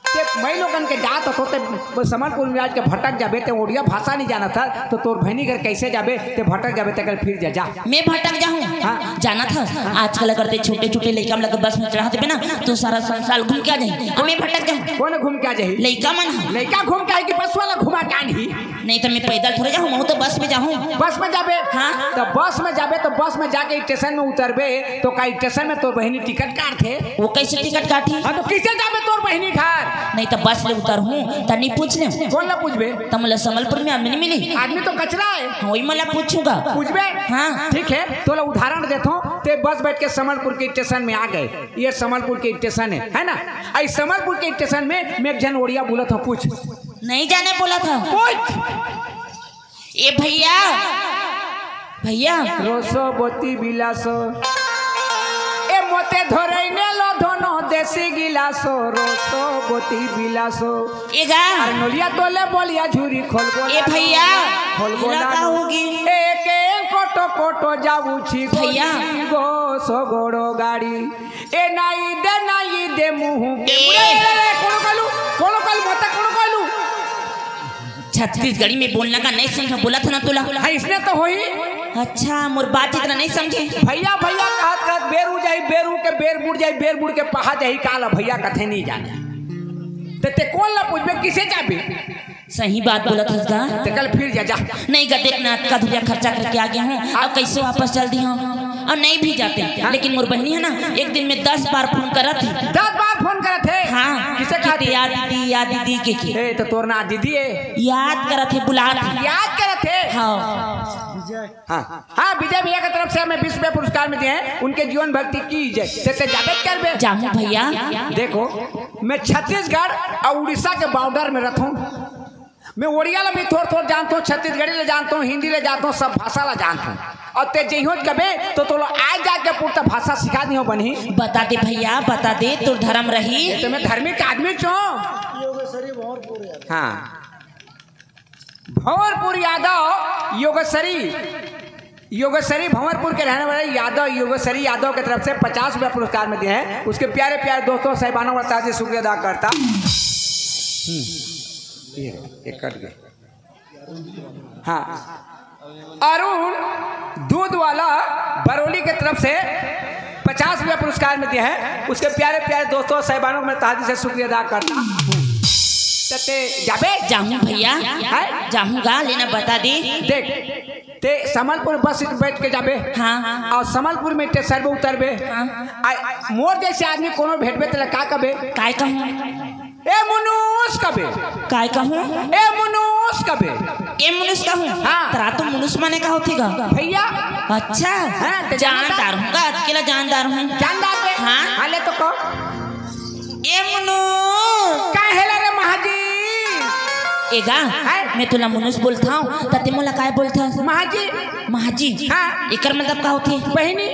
ते मई लोगन के जात हो, ते संबलपुर में आज के भटक जाबे, ते ओड़िया भाषा नहीं जानत हा, तो तोर बहिनी घर कइसे जाबे, ते भटक जाबे, ते कल फिर जा, जा। मैं भटक जाहूँ? हाँ। जानत हस, आजकल अगर ते छोटे-छोटे लइका मन ला बस में चढ़ा देबे ना, तो सारा संसार घूम के आ जाही। अब मैं भटक जाहूँ। कौन घूम के आ जाही? लइका मन ह। लइका घूम के आही कि बस वाला घुमा के आनही? नहीं त मैं पैदल थोड़े जाहूँ, मैं तो बस में जाहूँ। बस में जाबे? हाँ। त बस में जाबे त बस में जाके स्टेशन में उतरबे त का स्टेशन में तोर बहिनी टिकट काटथे? वो कइसे टिकट काटही? हाँ, त कइसे जाबे तोर बहिनी घर? नहीं त बस ले उतरहूँ त नहीं पूछ ले। कौन ला पूछबे? त मोला संबलपुर में आदमी नहीं मिली? आदमी तो कचरा है। हाँ, वही मोला पूछूंगा। पूछबे? हाँ। ठीक है, तोला उदाहरण देथों, ते बस बैठ के संबलपुर के स्टेशन में आ गए। ये संबलपुर के स्टेशन है, है ना? आई संबलपुर के स्टेशन में मैं एक झन ओड़िया बोलत हूँ, पूछ। नहीं जाने बोलत हा। पूछ। ए भैया, भैया। रसवती বিলাস। ए मोते धरैने लो धनो देसी गिलास, रसवती বিলাস। एगा। अरे नोलिया तोले बोलिया झूरी खोल बोला। ए भैया, खोल बोला। लगा होगी। एक एक कोटो कोटो जाऊँ छी भैया। गो सगड़ो गाड़ी। ए नाई दे, नाई दे मुँह के। ए। ए, ए, ए, कोनो कहलू, कोनो कहलू, मत कोनो कहलू। छत्तीसगढ़ी में बोलना का नहीं समझा, बोला था ना तोला। हाँ, इसने तो होई। अच्छा, मोर बात इतना नहीं समझे। भैया, भैया कहत, कहत बेरू जाई, बेरू के बेर बुड़ जाई, बेर बुड़ के पहा जाई, काला भैया कथे नहीं जाने। ते, ते कौन ला पूछबे, किसे जाबे? सही बात बोलत हस गा। ते कल फिर जा, जा। नहीं गा, देख ना, अतका दुरिहा खर्चा करके आ गया हूँ, अब कैसे वापस चल दी हूँ? और नहीं भी जाते, हाँ। लेकिन मोर बहिनी है ना, एक दिन में दस बार फोन करत ही। दस बार फोन करत हे? हाँ। किसे कि कहत हे? या दीदी, या दीदी के, के। ए, तो तोर ना दीदी है। याद करत हे, बुलात हे। याद करत हे? हाँ। हाँ। हाँ, विजय भैया के तरफ से हमें बीस रुपया पुरस्कार में दिए हैं, उनके जीवन भक्ति की जय। ते, ते जाबे करबे? जाहूँ भैया। देखो, मैं छत्तीसगढ़ और उड़ीसा के बॉर्डर में रहता हूँ। मैं ओड़िया ला भी थोड़ थोड़ जानता हूँ, छत्तीसगढ़ी ला जानता हूँ, हिंदी ला जानता हूँ, सब भाषा ला जानता हूँ। और ते जइहों कबे तो तोला आए जाके पुरता भाषा सिखा दियो बनी। बता दे भैया, बता दे, तोर धर्म रही। ये तो मैं धार्मिक आदमी चो। हाँ। भंवरपुर यादव योगेश्वरी, योगेश्वरी भंवरपुर के रहने वाले यादव, योगेश्वरी यादव की तरफ से पचास रुपया पुरस्कार में दिए हैं। उसके प्यारे प्यारे दोस्तों, साहिबानों का तहे दिल से शुक्रिया अदा करता। हम्म, ये, ये कट गए। हाँ, अरुण दूध वाला बरौली की तरफ से पचास रुपया पुरस्कार में दिए हैं। उसके प्यारे प्यारे दोस्तों, साहिबानों में तहे दिल से शुक्रिया अदा करता। ते जाबे? जाहूँ भैया, हैं? जाहूँगा, लेना बता दे। देख, ते संबलपुर बस में बैठ के जाबे। हाँ। और संबलपुर में स्टेशन में उतरबे। हाँ। आ, मोर जैसे आदमी कोनो भेटबे, तेला का कबे? काय कहूँ? ए मुनुस कबे। काय कहूँ? ए मुनुस कबे। ए मुनुस कहूँ? हाँ। तोला तो मुनुस माने का होथे गा? भैया। अच्छा। हाँ, ते जानदार हूँ गा, अतकेला जानदार हूँ। जानदार बे? हाँ। हाँ, ले तो कहो। ए मुनुस। का हेला रे महाजी? एगा, हैं? मैं तोला मुनुस बोलथव, त ते मोला काय बोलथस? महाजी। महाजी? हाँ। एकर मतलब का होथे? बहिनी।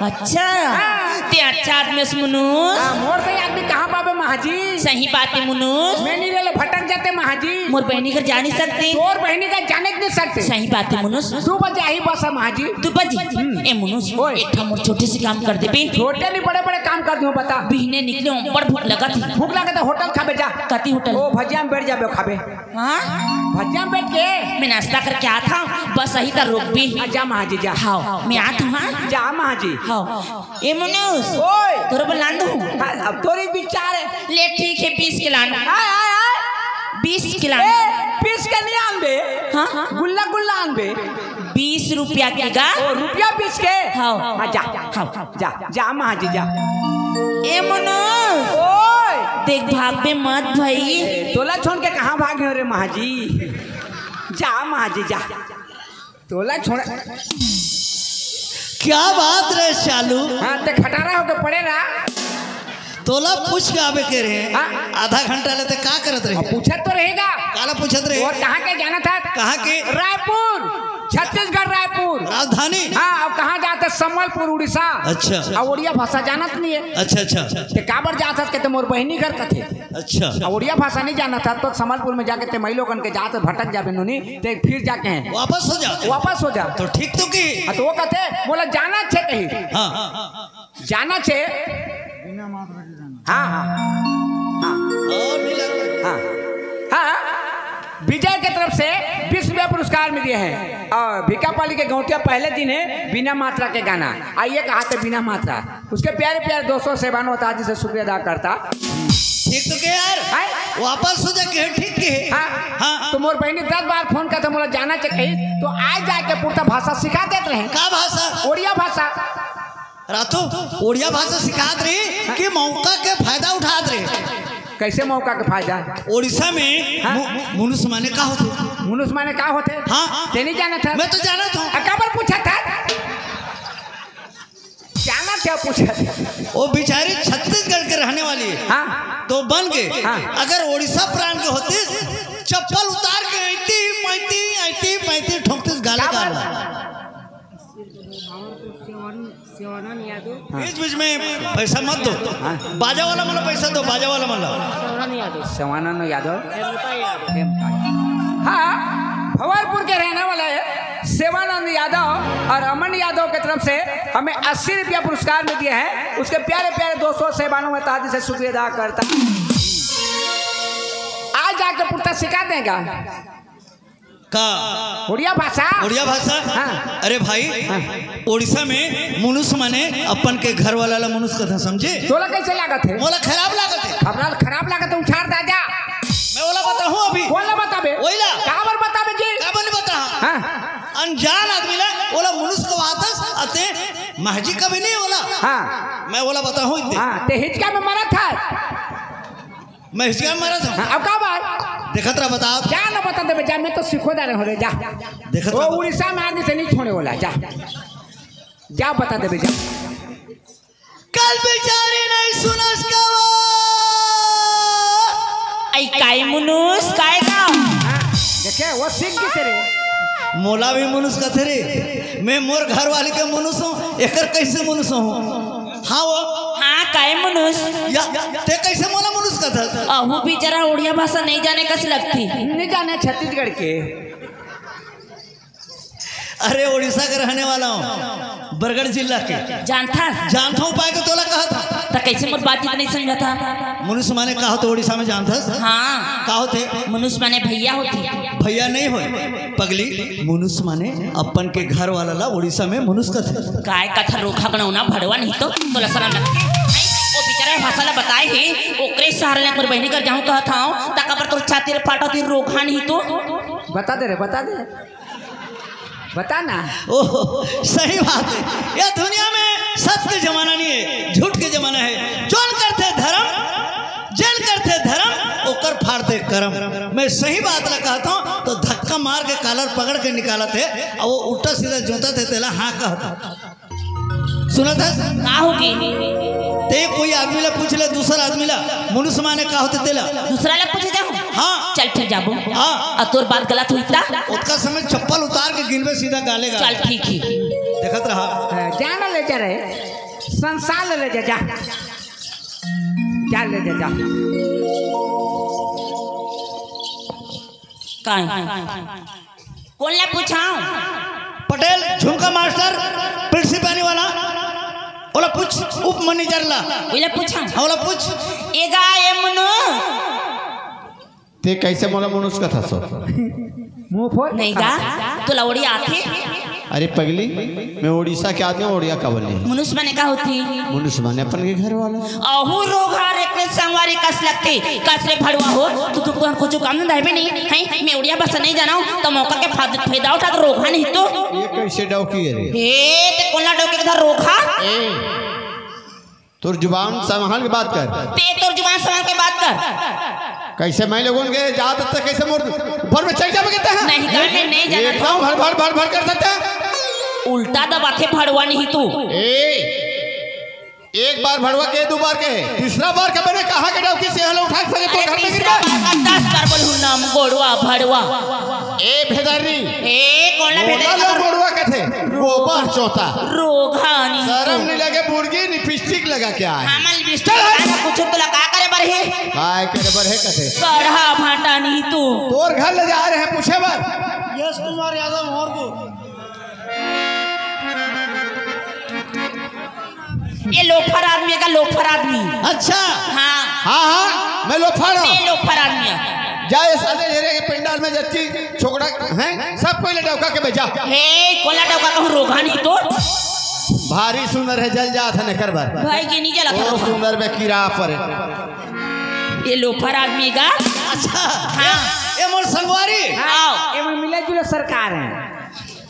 अच्छा। हाँ। ते अच्छा आदमी हस मुनुस। हाँ, मोर सही आदमी कहाँ पाबे महाजी? सही बात हे मुनुस। मैं नहीं रेले भटक जाते महाजी। मोर बहिनी घर जा नहीं सकते। तोर बहिनी घर जाने के नहीं सकते। सही बात हे मुनुस। दू बजे आही बस हे महाजी। दू बजे? हम्म। ए मुनुस, ओए। एक ठा मोर छोटे से काम कर देबे। छोटे नहीं, बड़े बड़े काम कर दूँ, बता। बिहने निकले हों, बड़ भूख लगत हे। भूख लगत हे, होटल खाबे जा। कती होटल? ओ भजिया में बैठ जाबे खाबे। हाँ? भजिया में बैठ के। मैं नाश्ता करके आत हँव, बस अही त रुकबे। हाँ, जा महाजी जा। हाँ, मैं आत हँव, हाँ? जा महाजी। हाँ। ए मुनुस, ओए। तोर बर लान दूँ? हाँ, अब तोर ही विचार हे। ले ठीक हे, बीस के लान। आय, आय, आय। बीस के लान। ए, बीस के नहीं आनबे। हाँ? गुल्ला, गुल्ला आनबे। बीस रुपया के गा। ओ, रुपया बीस के? हाँ। हाँ, जा। हाँ। जा, जा महाजी जा। ए मुनुस। ओए। देख भागबे मत भई। ए, तोला छोड़ के कहाँ भागे हों रे महाजी? जा महाजी जा। तोला छोड़। क्या बात रे शालू? हाँ, ते खटारा होके पड़े रहा। तोला पूछ के आबे के रहे। हाँ। आधा घंटा ले ते का करत रहे? अब पूछत तो रहेगा। काला पूछत रहे? और कहाँ के जाना था? कहाँ के? रायपुर, छत्तीसगढ़ रायपुर। राजधानी? हाँ, अब कहाँ जाते? संबलपुर, उड़ीसा। अच्छा। अब उड़िया भाषा जानत नहीं हे। अच्छा, अच्छा। ते काबर जात हस? कहते मोर बहिनी घर कथे। अच्छा। अब उड़िया भाषा नहीं जानत हस तो संबलपुर में जाके ते मई लोगन के जात भटक जाबे नोनी, ते फिर जाके हैं। वापस हो जा। वापस हो जा। तो ठीक तो की। हाँ, तो वो कहते, बोला जाना छे कहीं। हाँ। जाना छे। हाँ, हाँ। हाँ। और भी लग- हाँ। हाँ। विजय के तरफ से बीस रुपया पुरस्कार में दिए हैं। और भिकापाली के गौंटिया पहले दिन हे, बिना मात्रा के गाना। आइए कहा थे बिना मात्रा। उसके प्यारे प्यारे दोस्तों से बानो ताजी से शुक्रिया अदा करता। ठीक तो के यार? हैं? वापस हो जा के, ठीक के। हाँ। हाँ। तो मोर बहिनी दस बार फोन करते, मोला जाना चाहिए, तो आ जाके पुरता भाषा सिखा देत रहे। का भाषा? ओड़िया भाषा। रातो, ओड़िया भाषा सिखात रही कि मौका के फायदा उठात रही। कैसे मौका के फायदा? ओडिशा में हाँ। मु-, मुनुस माने का होथे? मुनुस माने का होथे? हाँ। ते नहीं जानत हस? मैं तो जानत हूँ। आ, काबर पूछत हस? जानत हस, पूछत हस। वो बेचारी छत्तीसगढ़ के रहने वाली है। हाँ। तो बन के हाँ। अगर ओडिशा प्रांत के होतीस, चप्पल उतार के ऐती, पैती, ऐती, पैती ठोकतीस गाले का गाल। बात? सेवानंद यादव। हाँ। बीच बीच में पैसा मत दो। हाँ। बाजा वाला मन ला पैसा दो, बाजा वाला मन ला। सेवानंद यादव। सेवानंद यादव। हेमता यादव। हेमता यादव। हाँ, भंवरपुर के रहने वाला है सेवानंद यादव और अमन यादव की तरफ से हमें अस्सी रुपया पुरस्कार में दिए हैं। उसके प्यारे प्यारे दोस्तों से बानो में ताजी से शुक्रिया अदा करता। आज जाके पुरता सिखा देगा। का? उड़िया भाषा। उड़िया भाषा? हाँ। अरे भाई, हाँ। ओडिशा में मुनुस माने अपन के घर वाला ला मुनुस कथे, समझे? तोला कैसे लागत है? मोला खराब लागत है। खराब, खराब लागत है, उछार दा जा। मैं ओला बताहूँ अभी। कौन ला बताबे? वही ला। काबर बताबे जी? काबर नहीं बता? हाँ। अनजान आदमी ला ओला मुनुस कहाथस, अते महजी कभी नहीं ओला। हाँ। मैं ओला बताहूँ इतने। हाँ, ते हिचका में मरत है। मैं हिचका मारत हूँ। हाँ, अब का बात? देखत रहा, बता। जा ना बता देबे, जा, मैं तो सिखो डाले हो रे, जा। देखत ओ, रहा। उड़ीसा में आदमी से नहीं छोड़े वाला, जा। जा बता देबे, जा। कल बेचारी नहीं सुनस का वो। आई काई मुनुस, काय का? हाँ, देखे, वो सीख किसे रे? मोला भी मुनुस कथे रे। मैं मोर घर वाली के मुनुस हूँ, एकर कैसे मुनुस हूँ? हाँ वो। हाँ, काय मुनुस? या, ते कैसे मोला मुनुस कथस? अहू बेचारा उड़िया भाषा नहीं जाने कस लगती। नहीं जाने छत्तीसगढ़ के। अरे, उड़ीसा के रहने वाला हूँ, बरगढ़ जिला के। जानथस? जानत हूँ, पाए के तोला कहत हूँ। त कैसे मोर बातचीत नहीं समझा था? मुनुस माने का होथे उड़ीसा में जानथस? हाँ। का होथे? मुनुस माने भैया होथे। भैया नहीं होय, पगली, मुनुस माने अपन के घर वाला ला उड़ीसा में मुनुस कथे। काय कथा रोखा गणौना भड़वा नहीं तो, तोला शरम लगथे। ओ बेचारा भाषा ला बताए हे, ओकरे सहारा ले मोर बहिनी घर जाहूँ कहत हूँ, त काबर तोर छाती ला फाटत हे रोखा नहीं तो। बता दे रे, बता दे। बता ना। ओह, सही बात है। यह दुनिया में सच के जमाना नहीं है, झूठ के जमाना है। जोन करथे धर्म, जेन करथे धर्म, ओकर फाड़थे करम। मैं सही बात ला कहत हूँ, तो धक्का मार के कॉलर पकड़ के निकालत हे, अउ वो उल्टा सीधा जोतत हे, तेला हाँ कहत हूँ। सुनत हस? का होगे? ते कोई आदमी ला पूछ ले, दूसर आदमी ला, मुनुस माने का होथे तेला? दूसरा ला पूछे जाहूँ? हाँ। चल, फिर जाबो। हाँ। अउ तोर बात गलत होही त? ओतका समय चप्पल उतार के गिनबे सीधा गाले गाल। चल, ठीक हे। देखत रहा। हाँ, जाना ले जा रहे। संसार ले, ले जा, जा। जा ले जा, जा। काय? कोन ला पूछांव? पटेल, झुमका मास्टर, पिलसी पानी वाला, ओला पूछ, उप मैनेजर ला। ओला पूछांव? हाँ, ओला पूछ। ए गा, ए मुनु। ते कैसे मोला मनुष्य कथस? मुंह फोड़ नहीं गा, तोला ओड़िया आथे? अरे पगली, मैं उड़ीसा के आदमी हूँ, ओड़िया का बोली? मनुष्य माने का होथे? मनुष्य माने अपन के घर वाला। अहू रोगहा रे के संगवारी कस लगथे, कस रे भड़वा हो, तू तो कुछ काम धंधा भी नहीं है, मैं उड़िया भाषा नहीं जानव, त मौका के फाद-, फायदा उठा के रोगहा नहीं तो। ये कैसे डौकी है रे? हे, ते कोन ला डौकी के धर रोगहा? ए, तोर जुबान संभाल के बात कर। ते तोर जुबान संभाल के बात कर। कैसे मैं लोगन के जात त कैसे मोर भर में चढ़ जावे कहते हैं? नहीं, गाने नहीं जाना एक था। गाँव भर, भर, भर, भर कर सकते हैं। उल्टा दबाथे भड़वा नहीं तू। ए, एक बार भड़वा के, दो बार के, तीसरा बार के मैंने कहा के डौकी से हल उठा सके तो अरे घर में तीसरा गिरवा। बार का दस बार बोलूं नाम गोड़वा भड़वा। ए भेदरी। ए, कोन ला भेदरी बोला लो कर? गोड़वा कथे, गोबर चोता। रोगहा नहीं शरम तू। नहीं लगे, बुड़गी लिपस्टिक लगा के आए। हमन लिपस्टिक चल हट। लगा के कुछ तो लगा करे बर हे। काय करे बर हे कथे? गढ़ा भाटा नहीं तू। तोर घर ले जा रहे हैं पूछे बर। यश कुमार यादव और को। ये लोफर आदमी हे का, लोफर आदमी। अच्छा। हाँ। हाँ, हाँ, मैं लोफर हूँ। ये लोफर आदमी हे। जा ये साले एरिया के पंडाल में जबकि छोकरा हैं, सब कोई ले डौका के बेजा। हे, कोन ला डौका कहूँ रोगहा नहीं तो। भारी सुंदर हे, जल जात हे नेकर बर। भाई के नहीं जला ओ था। सुंदर बे कीड़ा परे। ये लोफर आदमी हे का। अच्छा। हाँ। ये मोर संगवारी। हाँ। ए मन मिला जुला सरकार हे।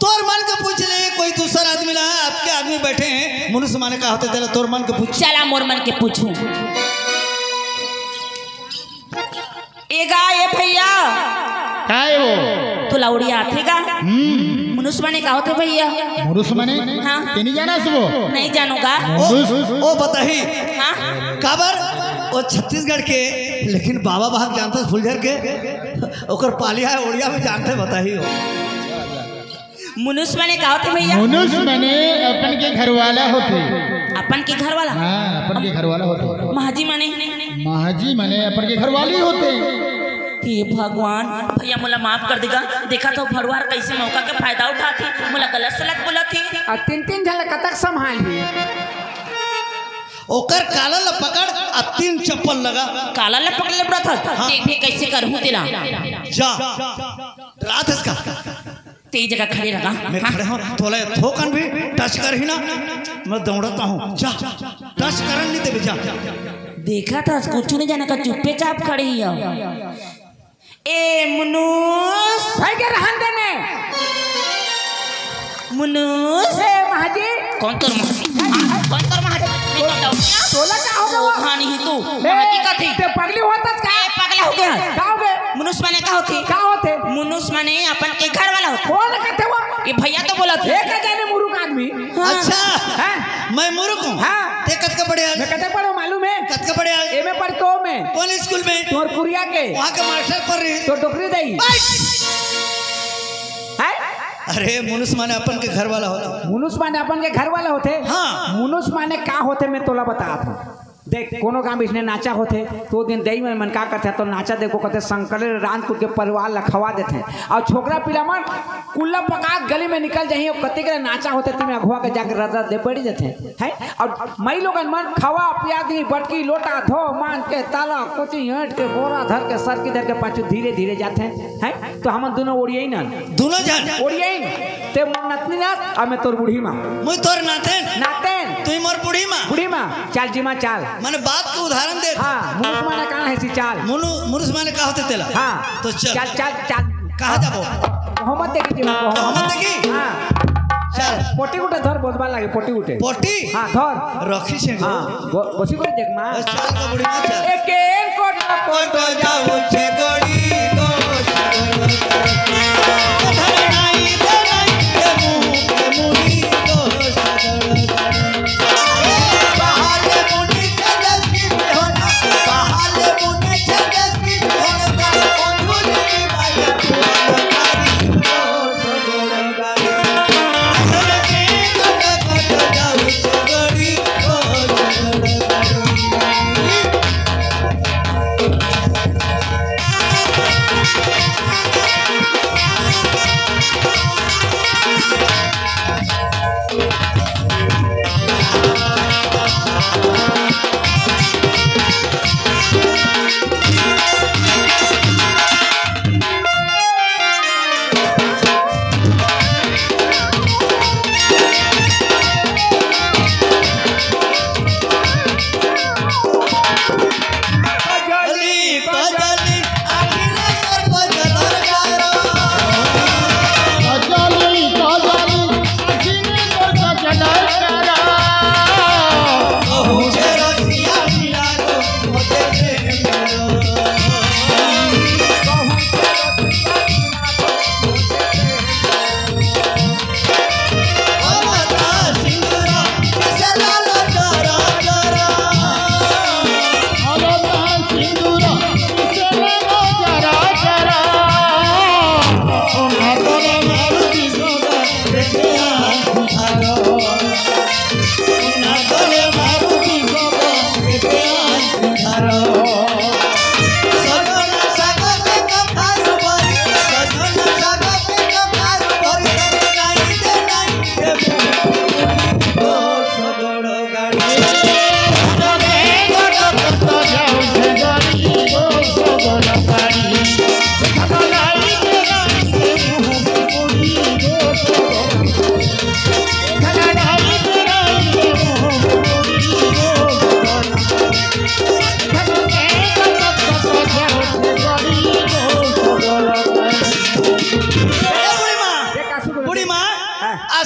तोर मन के पूछ ले, कोई दूसर आदमी ला, अतके आदमी बैठे हैं, मनुष्य माने का होथे तेला, तोर मन के पूछ। चला मोर मन के पूछूं। ए गा, ए भैया। काय वो? तोला उड़िया आथे गा? हम्म। मनुष्य माने का होथे भैया? मनुष्य माने? हाँ। ते नहीं जानस वो? नहीं जानव गा। ओ, मनुष्य? ओ बताही। हाँ? काबर? ओ छत्तीसगढ़ के, लेकिन बाबा बहाक जानथस फुलझर के, ओकर पालिया हे उड़िया में जानथे बताही हो। मनुष्य माने का होथे भैया? मनुष्य माने अपन के घरवाला होथे। अपन के घरवाला? हाँ, अपन के घरवाला होथे। महजी माने? महजी माने अपन के घरवाली होथे। हे भगवान, भैया मोला माफ कर देगा। देखा तो भड़वा कैसे मौका के फायदा उठाथे, मोला गलत सलत बोलथे। आ तीन तीन झन ला कतक संभालही? ओकर काला ला पकड़ आ तीन चप्पल लगा। काला ला पकड़ ले बड़ा था। हाँ। देख भी कैसे करहूँ तेला। जा। रात इसका। तेरी जगह खड़े रहा। मैं हाँ? खड़े हूँ, तोला थोकन भी टच करही ना, मैं दौड़ता हूँ। जा, टच करन नहीं देबे, जा। देखा था, कुछ नहीं जाना का, चुप्पे चाप खड़े ही हो। ए मुनुस। भाई के रहन देने। मुनुस। ए महाजी। कोन तोर महाजी? हाँ, कोन तोर महाजी? मैं तो डौकिया। तोला का हो गया? वो कहानी ही तू। ए, महाजी का थी? ते पगली होता का? ए, पगला हो गया। का हो गया? मुनुस माने का होथे? का होथे? मुनुस माने अपन के घर वाला होथे। कोन कहथे वो? ये भैया तो बोलथे। एक जाने मुरुख आदमी। हाँ। अच्छा, हैं? मैं मुरुख हूँ? हाँ। ते कतका पढ़े हस? मैं कतका पढ़े हूँ मालूम हे? कतका पढ़े हस? एमे पढ़ के ओ में। कौन स्कूल में? तोर कुरिया के। वहाँ के मास्टर पढ़ रही। तोर डोकरी दई। बस। हैं? अरे, मुनुस माने अपन के घर वाला होथे। मुनुस माने अपन के घर वाला होथे? हाँ। मुनुस माने का होथे, मैं तोला बतात हूँ। देख, कोनो गांव में इसने नाचा होथे, तो ओ दिन दई मन, मन का करथे, तो नाचा देखो कहथे, संकरे रांध कूट के परिवार ला खवा देथे। अउ छोकरा पिला मन कुल्ला पका के गली में निकल जाही, अउ कति के नाचा होथे, तिमे अघुवा के जाके रद रद दे पड़ी देथे, हैं? अउ माई लोगन मन खवा पिया दी, बटकी लोटा धो मान के, ताला कोची हट के, बोरा धर के, सरकी धर के पाछू धीरे धीरे जाथे, हैं? तो हमन दुनों ओड़ियाई ना। दुनों झन? ओड़ियाई ना। ते मोर नतनी नात, अउ मैं तोर बूढ़ी माँ। मुई तोर नातेन। नातेन। तुई मोर बूढ़ी माँ। बूढ़ी माँ, चाल जीमा चाल। माने बात के उदाहरण दे। हाँ, मुनुस माने कान है सी चाल। मुनु-, मुनुस माने का होथे तेला? हाँ। तो चल। चाल, चाल, चाल। कहाँ जाबो? मोहम्मद देखी जीमा, मोहम्मद। मोहम्मद देखी? हाँ। चल। पोटी उठे धर, बोझबार लागे, पोटी उठे। पोटी? हाँ, धर। रखी छे गो। हाँ, गो-, गोसी गोरी देख माँ। बस चाल का बुढ़ी माँ चाल। एक एक कोट कोट जाऊ छे गोरी गो।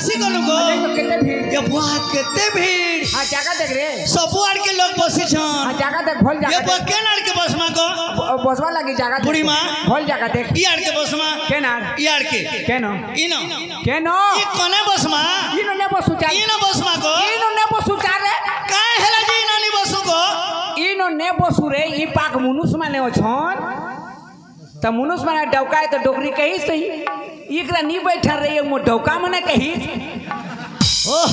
सी कलू गो। अरे तो कितने भीड़। ये बुआ कितने भीड़। हाँ, जगह देख रे। सबो आड़ के लोग बसी छन। हाँ, जगह देख, भोल जगह ये बुआ देख। केन आड़ के बस मा गो? ब-, बसवा लगी जगह देख। बूढ़ी माँ। भोल जगह देख। ई आड़ के बस मा। केन आड़? ई आड़ के। केन हो? ई न। केन हो? ई कोने बस मा? ई न ने बसु चार। ई न बस मा गो। ई न ने बसु चार रे। काय हेला जी ई न नी बसु गो? ई न ने बसु रे, ई पाक मुनुस माने हो छन। त मुनुस माने डौका है त डोकरी कही सही। इकरा नी बैठा रही, मो डौका मने कही। ओ,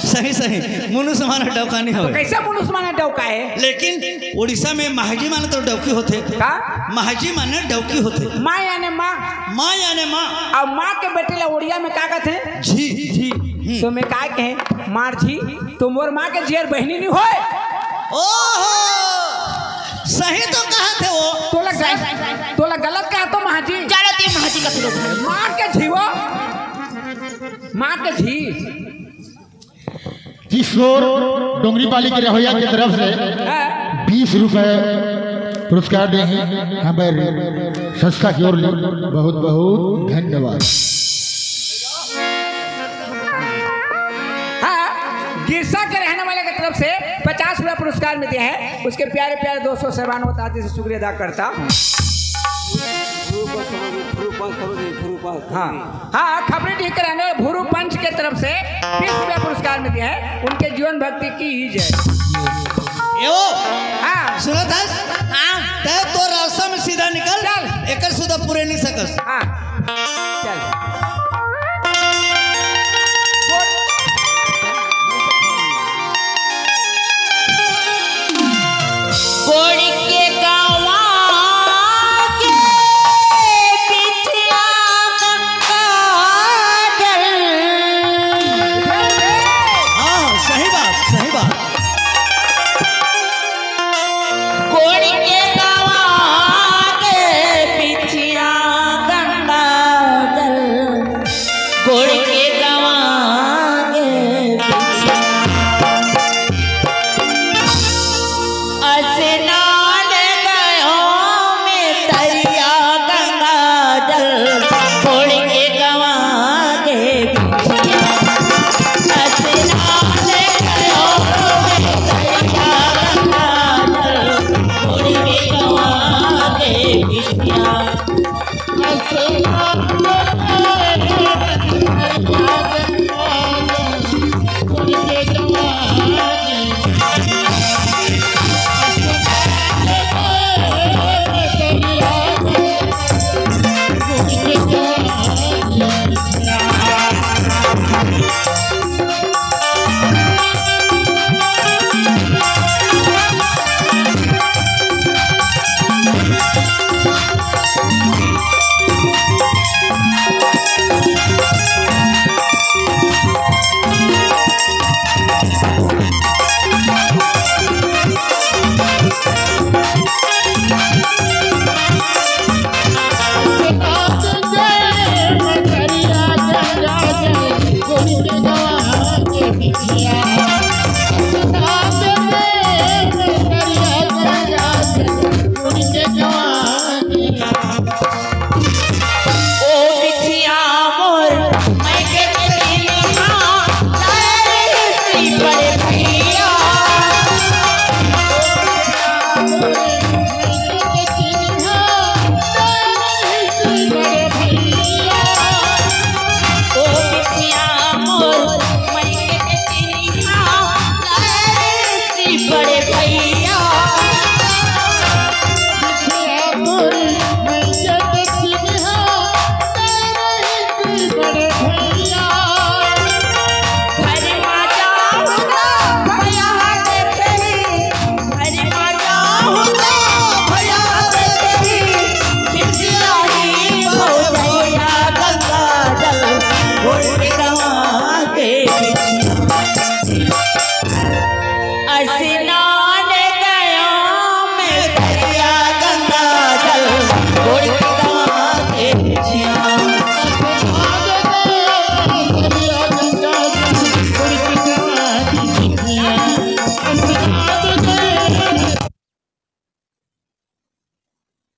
सही, सही। मुनुस माने डौका नहीं तो होवे। कैसे मुनुस माने डौका है? लेकिन उड़ीसा में महाजी माने तो डौकी होथे। का? महाजी माने डौकी होथे। माँ याने माँ। माँ याने माँ। अब माँ के बेटे ला उड़िया में का कहते हैं? जी। जी। हम्म। तो मैं का कहे, मार जी, तो मोर माँ के जियर बहिनी नहीं होए। ओहो, सही तो कहत हे वो। तोला गलत, तोला गलत कहा तो महाजी। चलो ती महाजी का फिरो। मार के झीवो, मार के झी। किशोर डोंगरीपाली के रहोया के तरफ से हाँ। बीस रुपए पुरस्कार दे हैं हमारे संस्था की ओर ले। बहुत बहुत धन्यवाद। हाँ, गिरसा के रहने वाले की तरफ से पचास रुपया पुरस्कार में दिया है। उसके प्यारे प्यारे दोस्तों, साहबान, वता दिल से शुक्रिया अदा करता हूँ। हाँ, हाँ, खपरी डी के रहने वाले भूरू पंच के तरफ से बीस रुपया पुरस्कार में दिया है। उनके जीवन भक्ति की ही जय। ए ओ, हाँ। सुनत हस? हाँ। तै तो रास्ता में सीधा निकल। चल। एकर सुधा पूरे नहीं सकस। हाँ। चल। गोड़ के गवा के बिछिया गंगा जल। हाँ, सही बात, सही बात। गोड़ के गवा के बिछिया गंगा जल। गोड़ के गवा के बिछिया। स्नान गयो में तरिया गंगा जल। गोड़ के गवा के बिछिया।